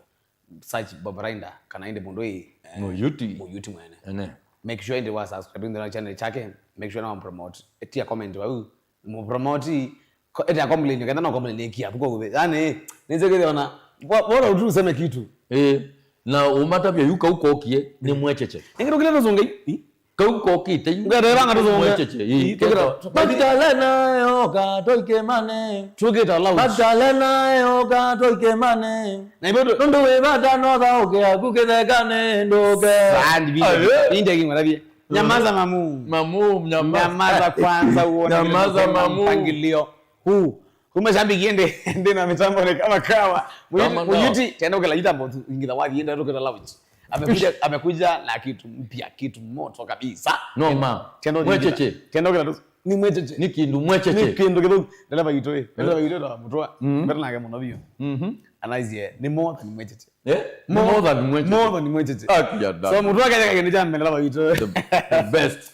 Search Bobo Rider, kana ĩndĩ mũndũ ĩ, eh, Mũyuti. Mũyuti mwene. Ene. Make sure ĩndĩ wa subscribe nthĩna wa channel chake, make sure na wa promote. Tia comment wau, mu promote, ko-, ĩta complain, kana no complain kia, tuko gube. Yani, nĩnze kile ona, bo-, bora tu useme kitu. Eh, na ũmatavya yuka ũkokie, nĩ mwecheche. Ĩngĩ tũkĩle tũzũnge, ĩ? Kau kokĩte yu. Ngwenda ĩvanga tũthũnge. Mwecheche, ii, Ii, tũkĩta- kenda. Magdalena yoka tũikĩmane. Tũkĩta lounge. Magdalena yoka tũikĩmane. Na ivoto. Nũndũ wĩ vata no thaũke aku kĩthekane ndũke. Sandi video. Ayo. Inde king'ora bie. Nyamaza mamu. Mamu, nyamaza. Nyamaza kwanza uone vile Nyamaza, nasema mamu. Mpangilio huu. Kumbe shabiki ende, ende na mitambo ni kama kawa. Muyuti, Kama kawa. Muyuti, tena ukila yuta mbotu, ingitha wathi ende tukita lounge. Amekuja, amekuja na kitu mpya, kitu moto kabisa. No, ma. Tendo Mwecheche. Tendo kila tu. Ni mwecheche. Ni kindu mwecheche. Ni kindu kithu. Ndeleva yitwe. Ndeleva yitwe na mutwa. Mhm. Mbere nake muno biyo. Mhm. Anaizie ni more than mwecheche. Eh? More, more than mwecheche. More than mwecheche. Aki ya dada. So mutwa kaya kaya ni jamme ndeleva yitwe. The, the best.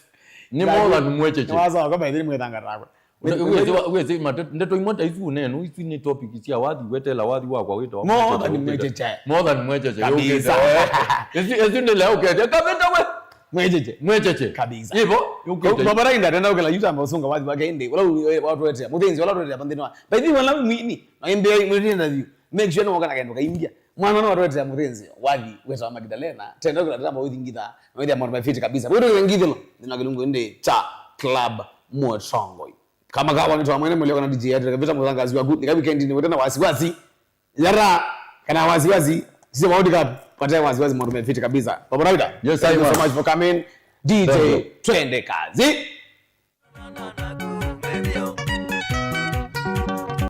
Ni more than mwecheche. Waza kwa baadhi mwethanga takwa. Wĩsĩ, wĩsĩ, mate-, ndeto imwe ta isu nenu, isu nĩ topic cia wathi, wetela wathi wakwa wĩtawa More than mwecheche. Mwecheche. More than mwecheche. Kabisa. Yũkĩte, eh. Isu, isu nĩ leo ũkĩte. Kavĩta we. Mwecheche. Mwecheche. Kabisa. Ivo, yũkĩte. Baba Rainda, tenda ũkela yuta amba ũsunga wathi wake indi. Wala watwetea. Mũthĩnzi, wala watwetea panthini wa. By the way, wala mwini. Na imbe mwini interview. Make sure nĩ woka na kendo kaimbia. Mwana no watwetea mũthĩnzi. Wathi, weta wa Magdalena. Tenda ũkela tamba ũthingitha. Na wĩthĩa maũndũ mefiti kabisa. Wĩtũ ngithilo. Nĩ na kĩlungu indi cha Club Motongoi. Kama kawa nĩ twamwene mũlio kana D J Adrian Kavita mũthangazi waku, nĩka weekend nĩ wĩte na wasiwasi. Yara, kana wasiwasi, sisi World Cup, pate wasiwasi maũndũ mefiti kabisa. Baba Raida, Yes, thank you so Simon. Much for coming. Thank you. D J, twende kazi.